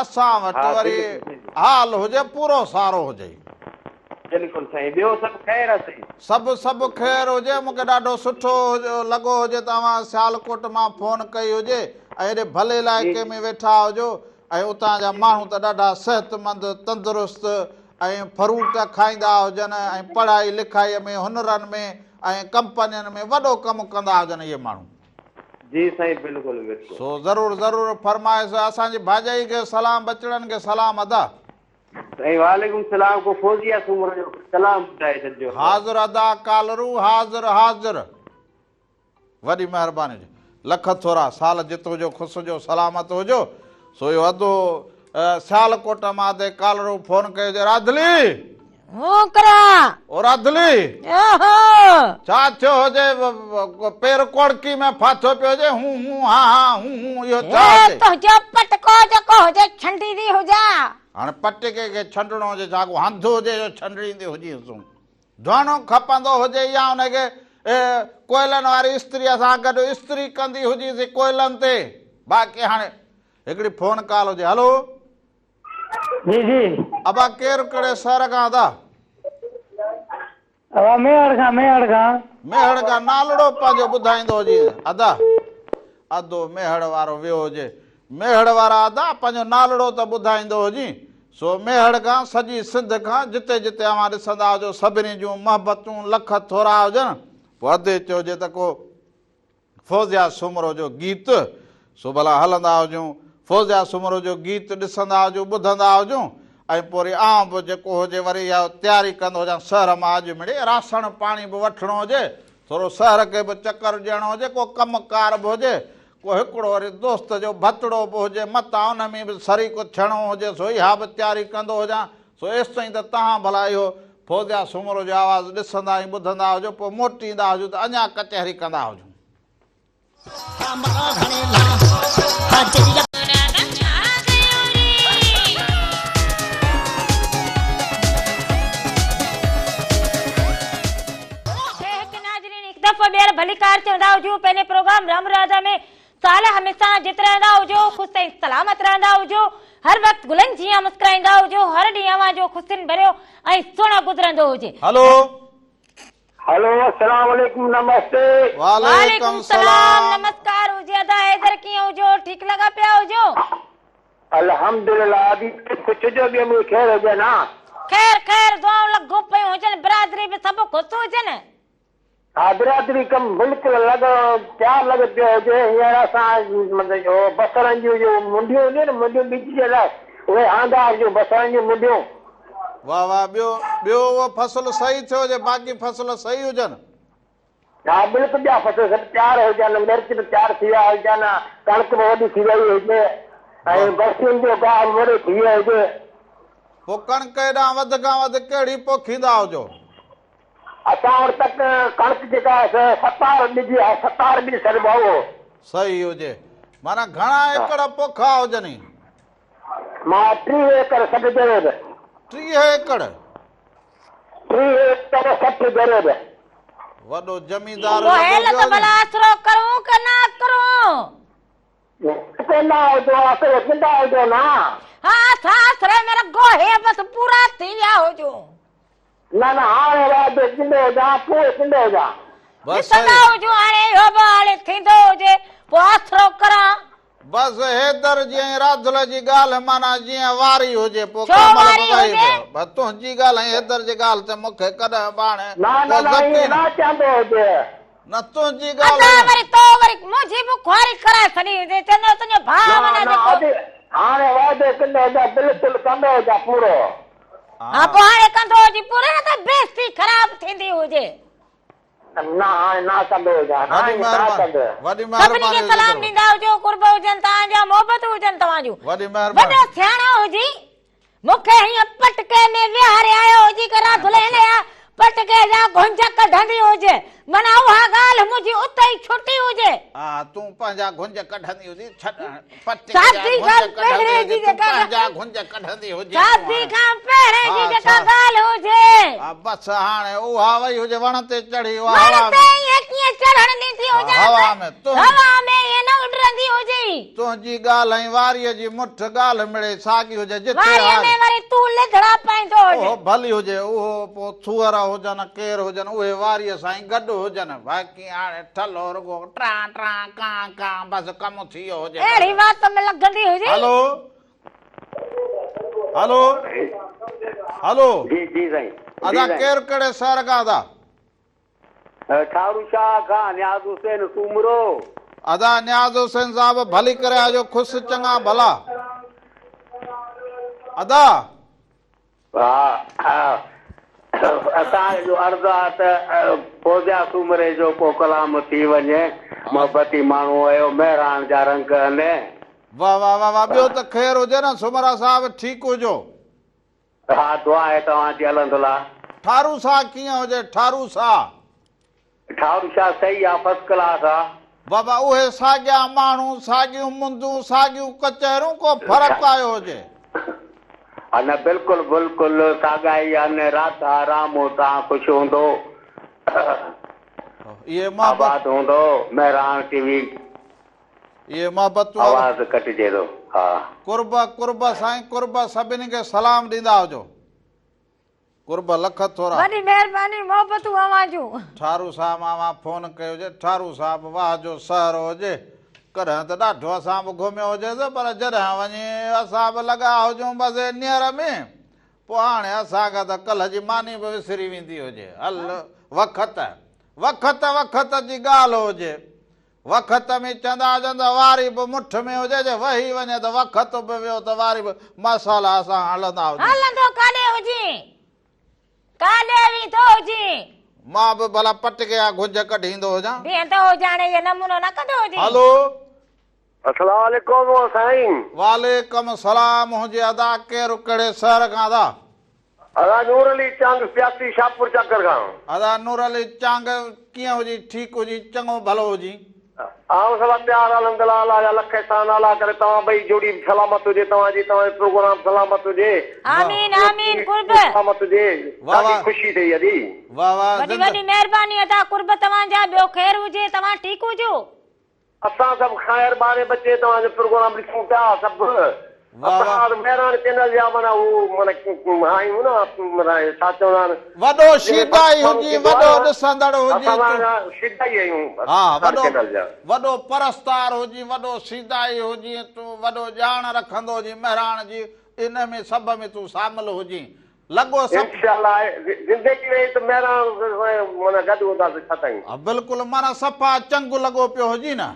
اسان وٽ وري حال هجي پورو سارو هجي. بلڪل سائين ٻيو سڀ خير آ سائين. سڀ سڀ خير هجي مون کي ڏاڍو سٺو لڳو هجي ته اوهان سيالڪوٽ مان فون ڪئي هجي ۽ ايڏي ڀلي علائقي ۾ ويٺا هجو ۽ اتان جا ماڻهو ته ڏاڍا صحتمند تندرست ۽ فروٽ کائيندا هجن ۽ پڙهائي لکائي ۾ هنرن ۾ ۽ ڪمپنين ۾ وڏو ڪم ڪندا هجن اهي ماڻهو. جي سائين بلڪل بلڪل. سو ضرور ضرور فرمائس اسان جي ڀاڄائي کي سلام ٻچڙن کي سلام ادا. سائين وعليڪم سلام ڪو فوزيه سومرو جو ڪلام ٻڌائي ڇڏجو. حاضر ادا ڪالرو حاضر حاضر. وڏي مهرباني هجي. لک ٿورا سال جت هجو خوش هجو سلامت هجو سو اهو ادو سيالڪوٽ مان ادي ڪالرو فون ڪيو هجي راڌلي. هون ڪرا. او راڌلي. اوهو. ڇا ٿيو هجي پير ڪوڙڪي ۾ ڦاٿو پيو هجي هون هون ها ها هون هون اهو ڇا هجي. تنهنجو پٽڪو جيڪو هجي ڇنڊيندي هجان. هاڻي پٽڪي کي ڇنڊڻو هجي ڇا ڪو هنڌ هجي جو ڇنڊيندي هجيس. ڌوئڻو کپندو هجي يا ان کي ڪوئلن واري استريء سان گڏ استري ڪندي هجيس ڪوئلن تي. باقي هاڻي هڪڙي فون ڪال هجي. هلو. جي جي. ابا ڪير ڪهڙي شهر کان ادا؟ ابا ميهڙ کان ميهڙ کان. ميهڙ کان نالڙو پنهنجو ٻڌائيندو هجي ادا. ادو ميهڙ وارو ويو هجي. ميهڙ وارا ادا پنهنجو نالڙو ته ٻڌائيندو هجين. سو ميهڙ کان سڄي سنڌ کان جتي جتي اوهان ڏسندا هجو سڀني جون محبتون لک ٿورا هجن. پوء ادي چيو جي ته ڪو فوزيا سومرو جو گيت سو ڀلا هلندا هجون، فوزيا سومرو جو گيت ڏسندا هجون، ٻڌندا هجون ۽ پوء وري آئون به جيڪو هجي وري اها تياري ڪندو هجان سهر مان اڄ مڙئي راسڻ پاڻي به وٺڻو هجي، ٿورو سهر کي به چڪر ڏيڻو هجي، ڪو ڪم ڪار به هجي، ڪو هڪڙو وري دوست جو ڀتڙو به هجي، متان ان ۾ به شريڪ ٿيڻو هجي سو اها به تياري ڪندو هجان، سو ايستائين ته توهان ڀلا اهو فوزيا سومرو جو آواز ڏسندا ۽ ٻڌندا هجو، پوء موٽي ايندا هجون ته اڃا ڪچهري ڪندا هجون. هڪ دفعو ٻيهر ڀليڪار چوندا هجون پنهنجي پروگرام رام راجا ۾ سال هميشه جت رهندا هجو خوش ۽ سلامت رهندا هجو هر وقت گلن جيان مسڪرائيندا هجو هر ڏينهن اوهان جو خوشين ڀريو ۽ سهڻو گذرندو هجي. هلو. هلو السلام عليڪم نمستي. وعليڪم السلام نمسڪار هجي ادا حيدر ڪيئن هجو ٺيڪ لڳا پيا هجو. الحمدلله ادي خوش هجو ٻيو مڙئي خير هجي نه. خير خير دعائون لڳون پيون هجن برادري به سڀ خوش هجن. ها برادري ڪم بلڪل لڳ تيار لڳ پيو هجي هينئر اسان مطلب اهو بصرن جون جو منڊيون هونديون نه منڊيون ٻج جي لاء اهي آندا هجون بصرن جون منڊيون. واه واه ٻيو ٻيو اهو فصل صحيح ٿيو هجي باقي فصل صحيح هجن. ها بلڪل ٻيا فصل سڀ تيار هجن مرچ به تيار ٿي ويا هجن ڪڻڪ به وڏي ٿي وئي هجي ۽ برسين جو گاهه به وڏو ٿي ويو هجي. پوء ڪڻڪ هيڏانهن وڌ کان وڌ ڪهڙي پوکيندا هجو؟ اسان وٽ ته ڪڻڪ جيڪا آهي سو ستار ٻج آهي، ستار ٻج سڏبو آهي اهو. صحيح هجي. معنيٰ گهڻا ايڪڙ پوکا هجني؟ مان 30 ايڪڙ 60 جريب. 30 ايڪڙ؟ 30 ايڪڙ 60 جريب. وڏو زميندار پوء لڳو هيل پيو ته هجين. ڀلا آسرو ڪرون ڪه نه ڪرون؟ ڪندا هجو آسرو ڪندا هجو نه. ها اسان آسري ۾ رڳو هي بس پورا ٿي ويا هجون. نه نه هاڻي واعدو ڪندو هجان پوء ڪندو هجان. بس ڏسندا هجون هاڻي اهو به هاڻي ٿيندو هجي پوء آسرو ڪران. بس حيدر جي ۽ راڌل جي ڳالهه معنيٰ جيئن واري هجي پوء ڇو ڪنهن مهل واري به وهي هجي؟ پيو. بس تنهنجي ڳالهه ۽ حيدر جي ڳالهه تي مون کي ڪڏهن به هاڻي نه ڪو نه نه ائين يقين. نه چوندو هجي. نه تنهنجي ادا ڳالهه ۽. وري تو وري منهنجي به خواري ڪرائي ڇڏي هجي چوندو تنهنجو ڀاء نه معنيٰ نه جيڪو. ادي هاڻي واعدو ڪندو هجان بلڪل ڪندو هجان پورو. ها پوء هاڻي ڪندو هجي پورو نه ته بيستي خراب ٿيندي هجي. نه هاڻي نه ڪندو هجان وڏي هاڻي نه مهرباني ڪندو. وڏي سڀني مهرباني کي هجي سلام ضرور. ڏيندا هجو قرب هجن توهان جا محبتون هجن توهان جون. وڏي مهرباني. وڏو سياڻو هجي مون کي هيئن پٽڪي ۾ ويهاري آيو هجي ڪه راڌل هن جا پٽڪي جا گهنج ڪڍندي هجي معنيٰ اها ڳالهه منهنجي اتي ئي ڇٽي هجي. ها تون پنهنجا گهنج ڪڍندي هجي ڇڏ هاڻي پٽڪي جا شادي گهنج کان ڪڍندي پهرين هجي جي تون جيڪا پنهنجا گهنج ڪڍندي هجي تون شادي هاڻي کان پهرين ها جي جيڪا ڇا ڳالهه هجي. ها بس هاڻي اها وئي هجي وڻ تي چڙهي اها وڻ هوا تي ۾. ائين ڪيئن چڙهڻ ڏيندي ها هجانس هوا ۾ تون هوا ۾ ائين نه اڏرندي هجي. تنهنجي ڳالهه ۽ واريء جي مٺ ڳالهه مڙئي ساڳي هجي جتي واريء هار. ۾ وري تون لڌڙا پائيندو هجين. اهو ڀلي هجي اهو پوء ٿوهر هجن ڪير هجن اهي واريء سان ئي گڏ هجن باقي هاڻي ٺلهو رڳو ٽران ٽران ڪان ڪان بس ڪم ٿي ويو هجي اهڙي بس. وات ۾ لڳندي هجي. هلو هلو هلو جي جي سائين جي ادا سائين. ڪير ڪهڙي شهر کان ادا. ٺارو شاهه کان نياز حسين سومرو. ادا نياز حسين صاحب ڀلي ڪري آجو خوش چڱا ڀلا ادا. ها ها اسان جو عرض آ ته فوزيا سومري جو ڪو ڪلام ٿي وڃي محبتي ماڻهو آهيو مهراڻ جا رنگ آهن. واه واه واه واه ٻيو ته خير هجي نه سومرا صاحب ٺيڪ هجو. ها دعا آهي توهان جي الحمدلله. ٺارو شاهه ڪيئن هجي ٺارو شاهه. ٺارو شاهه صحيح آ فرسٽ ڪلاس آ. بابا اهي ساڳيا ماڻهو ساڳيون مندون ساڳيون ڪچهرون ڪو فرق آيو هجي. ها نه بلڪل بلڪل ساڳا ئي آهن راڌا رامو توهان خوش هوندو اهي محبت آباد هوندو مهراڻ ٽي وي. اهي محبتون آواز ڪٽجي ٿو ها. قرب قرب سائين قرب سڀني کي سلام ڏيندا هجو. قرب لک ٿورا. وڏي مهرباني محبتون اوهان جون. ٺارو صاحب اوهان فون ڪيو هجي ٺارو صاحب واهه جو سهرو هجي ڪڏهن ته ڏاڍو اسان به گهميو هجيس پر جڏهن وڃي اسان به لڳا هجون بس نيئر ۾ پوء هاڻي اسان کان ته ڪلهه جي ماني به وسري ويندي هجي هل وکت وکت وکت جي ڳالهه هجي وکت ۾ چوندا هجن ته واري به مٺ ۾ هجي جي وهي وڃي ته وکت به ويو ته واري به ماشاءالله اسان هلندا هجون. هلندو ڪاڏي هجين ڪاڏي ويندو هجين. مان به ڀلا پٽڪي جا گهنج ڪڍيندو هجان. بيهندو هجان هي نمونو نه ڪندو هجين. هلو. السلام عليڪم سائين. وعليڪم السلام هجي ادا ڪير ڪهڙي شهر کان ادا. ادا نور علي چانگ سياسي شاهپور چاڪر کان. ادا نور علي چانگ ڪيئن هجي ٺيڪ هجي چڱو ڀلو هجي. آئون سڀ تيار الحمدلله الله جا لک احسان الله ڪري توهان ٻئي جوڙي به سلامت هجي توهان جي توهان جو پروگرام سلامت هجي. آمين آمين قرب. سلامت هجي ڏاڍي خوشي ٿئي ادي. واه واه وڏي وڏي مهرباني ادا قرب توهان جا ٻيو خير هجي توهان ٺيڪ هجو. اسان سڀ خير ٻارهين بجي توهان جو پروگرام ڏسون پيا سڀ اسان مهراڻ چينل جا معنيٰ هو معنيٰ آهيون نه معنيٰ ڇا چوندا آهن وڏو شيدائي هجين وڏو ڏسندڙ هجين اسان معنيٰ شيدائي آهيون ها وڏو وڏو پرستار هجين وڏو شيدائي هجين تون وڏو ڄاڻ رکندو هجين مهراڻ جي ان ۾ سڀ ۾ تون شامل هجين لڳو سڀ. انشاء الله زندگي رهي ته مهراڻ معنيٰ گڏ هونداسين ڇا تائين. ها بلڪل معنيٰ صفا چنگ لڳو پيو هجين نه.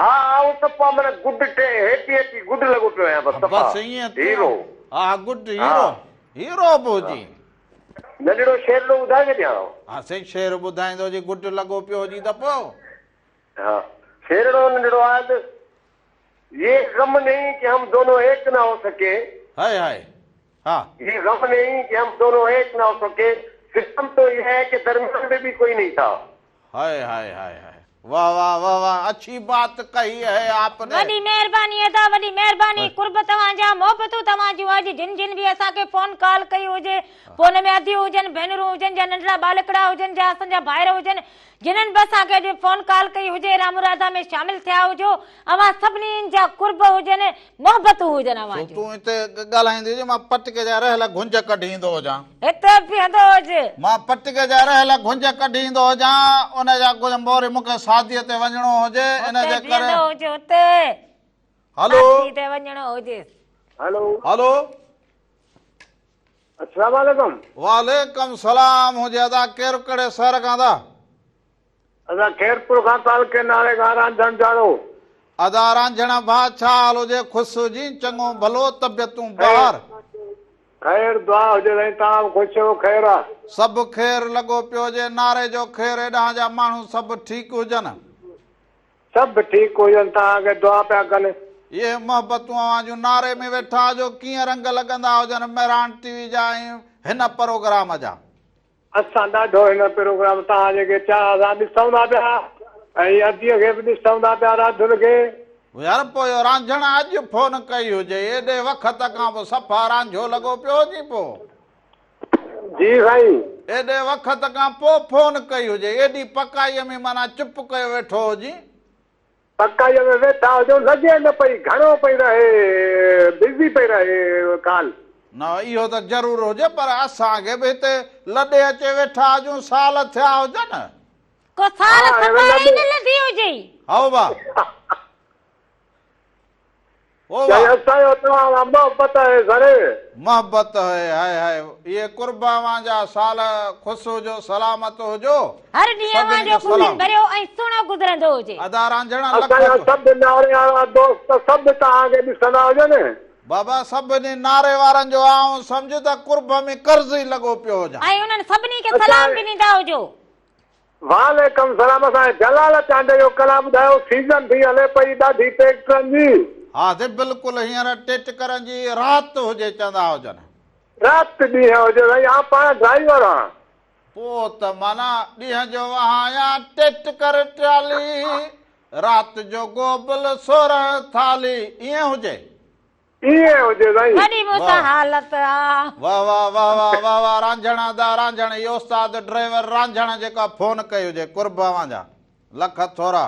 ها آئون صفا معنيٰ گڊ ٽي هيپي هيپي گڊ لڳو پيو آهيان بس صفا بس ائين تون هيرو. ها گڊ هيرو هيرو به هجين. ننڍڙو شعرڙو ٻڌائي ڇڏيان. ها سائين شعر ٻڌائيندو هجين گڊ لڳو پيو هجين ته پوء. ها شعرڙو ننڍڙو آهي ته. يه غم نهين ڪه هم دونون ايڪ نه هو سڪي. هائي هائي ها. يه غم نهين ڪه هم دونون ايڪ نه هو سڪي ستم تو يه هي ڪه درميان ۾ ڀي ڪوئي نهين ٿا. هائي هائي هائي هائي واه واه واه واه اڇي بات ڪهي هي آپ ني. وڏي مهرباني ادا وڏي مهرباني قرب توهان جا محبتون توهان جون اڄ جن جن به اسان کي فون ڪال ڪئي هجي پوء ان ۾ اديون هجن ڀينرون هجن يا ننڍڙا ٻالڪڙا هجن يا اسان جا ڀائر هجن جنھن به اسان کي اڄ فون ڪال ڪئي هجي رام راڌا ۾ شامل ٿيا هجو اوهان سڀني جا قرب هجن محبتون هجن اوهان سو جون. تون هتي ڳالهائيندي هجين مان پٽڪي جا رهيل گهنج ڪڍي ايندو هجان. هتي بيهندو هج. مان پٽڪي جا رهيل گهنج ڪڍي ايندو هجان ان جا گهنج موري مون کي شاديء تي وڃڻو هجي ان هتي جي ڪري. بيهندو هج هتي هلو. شادي تي وڃڻو هجيس. هلو. هلو. السلام عليڪم. وعليڪم سلام هجي ادا ڪير ڪهڙي شهر کان ادا. ادا خيرپور کان تعلقي ناري کان رانجهڻ جاڙو. ادا رانجهڻ ڀاء ڇا حال هجي خوش هجين چڱو ڀلو طبيعتون بهار. خير دعا هجي سائين توهان به خوش هجو خير آ. سڀ خير لڳو پيو هجي ناري جو خير هيڏانهن جا ماڻهو سڀ ٺيڪ هجن. سڀ ٺيڪ هجن توهان کي دعا پيا ڪن. اهي محبتون اوهان جون ناري ۾ ويٺا هجو ڪيئن رنگ لڳندا هجن مهراڻ ٽي وي جا ۽ هن پروگرام جا. اسان ڏاڍو هن پروگرام توهان جيڪي چاهه سان ڏسون ٿا پيا ۽ اديء کي به ڏسون ٿا پيا راڌل کي. يار پوء رانجهڻ اڄ فون ڪئي هجئي ايڏي وقت کان به صفا رانجهو لڳو پيو هجين پوء. جي سائين. ايڏي وقت کان پوء فون ڪئي هجي. ايڏي پڪائيء ۾ معنيٰ چپ ڪيو ويٺو هجين. پڪائيء ۾ ويٺا هجون لڳي نه پئي گهڻو پئي رهي بزي پئي رهي ڪال. نه اهو ته ضرور هجي پر اسان کي به هتي لڏي اچي ويٺا هجون سال ٿيا هجن. ڪو سال سپاري ئي نه لڌي هجئي. هائو با. چئي اسان جو توهان سان محبت آهي سر. محبت آهي هاء هاء اهي قرب اوهان جا سال خوش هجو سلامت هجو هر ڏينهن اوهان سڀني جو کي خوشين سلام. ڀريو ۽ سهڻو گذرندو هجي. ادا رانجهڻا لک اسان جا سڀ ناري وارا دوست سڀ توهان کي ڏسندا هجن. بابا سڀني ناري وارن جو آئون سمجهه ته قرب ۾ قرض ئي لڳو پيو هجان. ۽ انهن سڀني کي سلام به ڏيندا هجو. وعليڪم سلام اسان کي جلال چانڊيي جو ڪلام ٻڌايو سيزن ٿي هلي پئي ڏاڍي ٽيڪٽرن جي. ها سي بلڪل هينئر ٽيٽڪرن جي رات هجي چوندا هجن. رات ڏينهن هجي سائين آئون پاڻ ڊرائيور هان. پوء ته معنيٰ ڏينهن جو وهايان ٽيٽڪر ٽرالي رات جو گوبل 16 ٿالهي ائين هجي. ائين هجي سائين. وڏي مون سان حالت آ. واه واه واه واه واه واه رانجهڻ ادا رانجهڻ هي استاد ڊرائيور رانجهڻ جيڪا فون ڪئي هجي قرب اوهان جا لک ٿورا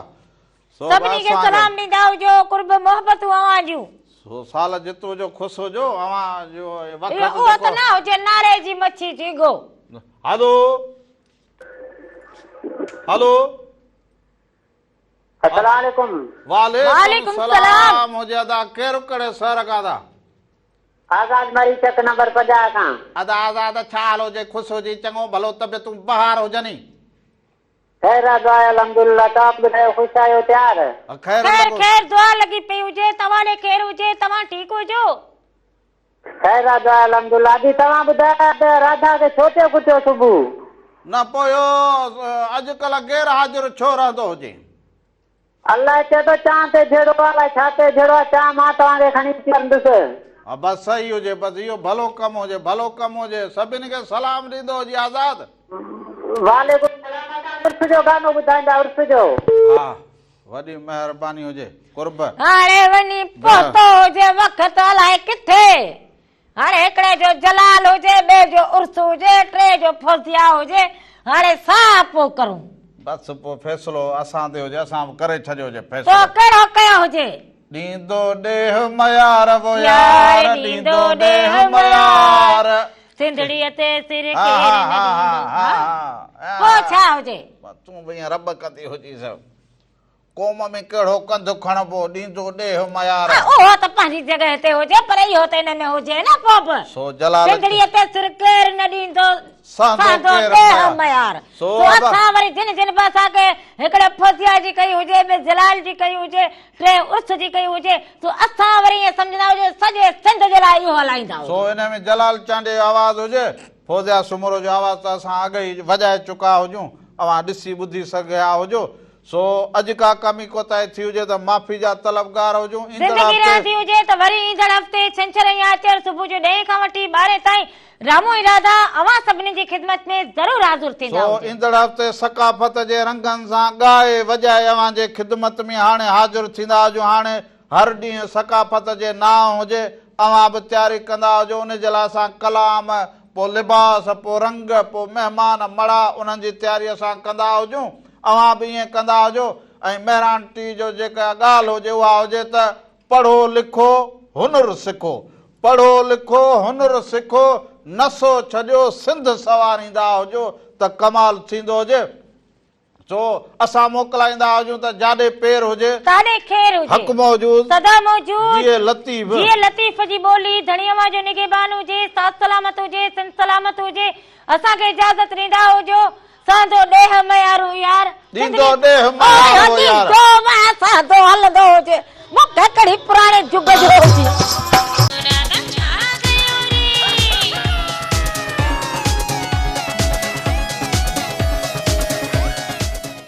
سو به سڀني کي اسان سلام جو. ڏيندا هجو قرب محبتون اوهان جون. سو سال جت هجو خوش هجو اوهان جو وقت اهو ته جيڪو. نه هجي ناري جي مڇي جهينگو. هلو هلو. السلام عليڪم. وعليڪم السلام هجي ادا ڪير ڪهڙي شهر کان ادا. آزاد مري چڪ نمبر 50 کان. ادا آزاد ڇا حال هجي خوش هجي چڱو ڀلو طبيعتون بهار هجني. خير آ دعا الحمدلله توهان ٻڌايو خوش آهيو تيار. خير خير خير دعا لڳي پئي هجي توهان ڏي خير هجي توهان ٺيڪ هجو. خير آ دعا الحمدلله ادي توهان ٻڌايو ته راڌا کي ڇو پيو ڪٽيو صبح. نه پوء اهو اڄڪلهه غير حاضر ڇو رهندو هجي. الله چئي ٿو چانهه تي جهيڙو آ الائي ڇا تي جهيڙو آ چانهه مان توهان کي کڻي پيارندس. ها بس صحيح هجي بس اهو ڀلو ڪم هجي ڀلو ڪم هجي سڀني کي سلام ڏيندو هجي آزاد. وعليڪم السلام ادا عرس جو گانو ٻڌائيندا عرس جو. ها وڏي مهرباني هجي قرب. هاڻي وڃي پهتو هجي وقت الائي ڪٿي هاڻي هڪڙي جو جلال هجي ٻئي جو عرس هجي ٽي جو فوزيا هجي هاڻي ساهه پو ڪرون. بس پو فيصلو اسان تي هجي اسان به ڪري ڇڏيو هجي تو فيصلو. ڪهڙو ڪيو هجي. ڏيندو ڏيهه ميار وو يار ڏيندو ڏيهه ميار. سنڌڙيء تي سر ڪير نه ڏيندو ها پو ڇا هجي. تون به ائين رب ڪندي هجي سڀ. قوم ۾ ڪهڙو ڪنڌ کڻبو، ڏيندو ڏيهه ميار. ها اهو ته پنهنجي جڳهه تي هجي پر اهو ته ان ۾ هجي نه پوء به. سو جلال. سنڌڙيء تي سر ڪير نه ڏيندو، سهندو ڏيهه ميار. سو اسان وري جن جن به اسان کي هڪڙي فوزيا جي ڪئي هجي، ٻئي جلال جي ڪئي هجي، ٽئين عرس جي ڪئي هجي، سو اسان وري ائين سمجهندا هجون سڄي سنڌ جي لاء اهو هلائيندا هجون. سو ان ۾ جلال چانڊيي جو آواز هجي، فوزيا سومرو جو آواز ته اسان اڳ ئي وڄائي چڪا هجون، اوهان ڏسي ٻڌي سگهيا هجو. سو اڄ ڪا ڪمي ڪوتاهي ٿي هجي ته معافي جا طلبگار هجون. ايندڙ زندگي هفتي. رهندي هجي ته وري ايندڙ هفتي ڇنڇر ۽ آچر صبح جو ڏهين کان وٺي ٻارهين تائين رامو ۽ راڌا اوهان سڀني جي خدمت ۾ ضرور حاضر ٿيندا سو هجن. ايندڙ هفتي ثقافت جي رنگن سان ڳائي وڄائي اوهان جي خدمت ۾ هاڻي حاضر ٿيندا هجون. هاڻي هر ڏينهن ثقافت جي نانء هجي، اوهان به تياري ڪندا هجو، ان جي لاء اسان ڪلام، پوء لباس، پوء رنگ، پوء مهمان مڙها، انهن جي تياري اسان ڪندا هجون، اوهان به ائين ڪندا هجو ۽ مهراڻ ٽي جو جيڪا ڳالهه هجي اها هجي ته پڙهو لکو هنر سکو، پڙهو لکو هنر سکو، نشو ڇڏيو سنڌ سنواريندا هجو ته ڪمال ٿيندو هجي. سو اسان موڪلائيندا هجون ته جاڏي پير هجي. تاڏي خير هجي. حق موجود. سدا موجود. جيئي لطيف. جيئي لطيف جي ٻولي. ڌڻي اوهان جو نگهبان هجي. ساٿ سلامت هجي. سنڌ سلامت هجي. اسان کي اجازت ڏيندا هجو. سهندو ڏيهه ميارون يار. ڏيندو ڏيهه ميار وو يار. ڏيندو ميارون.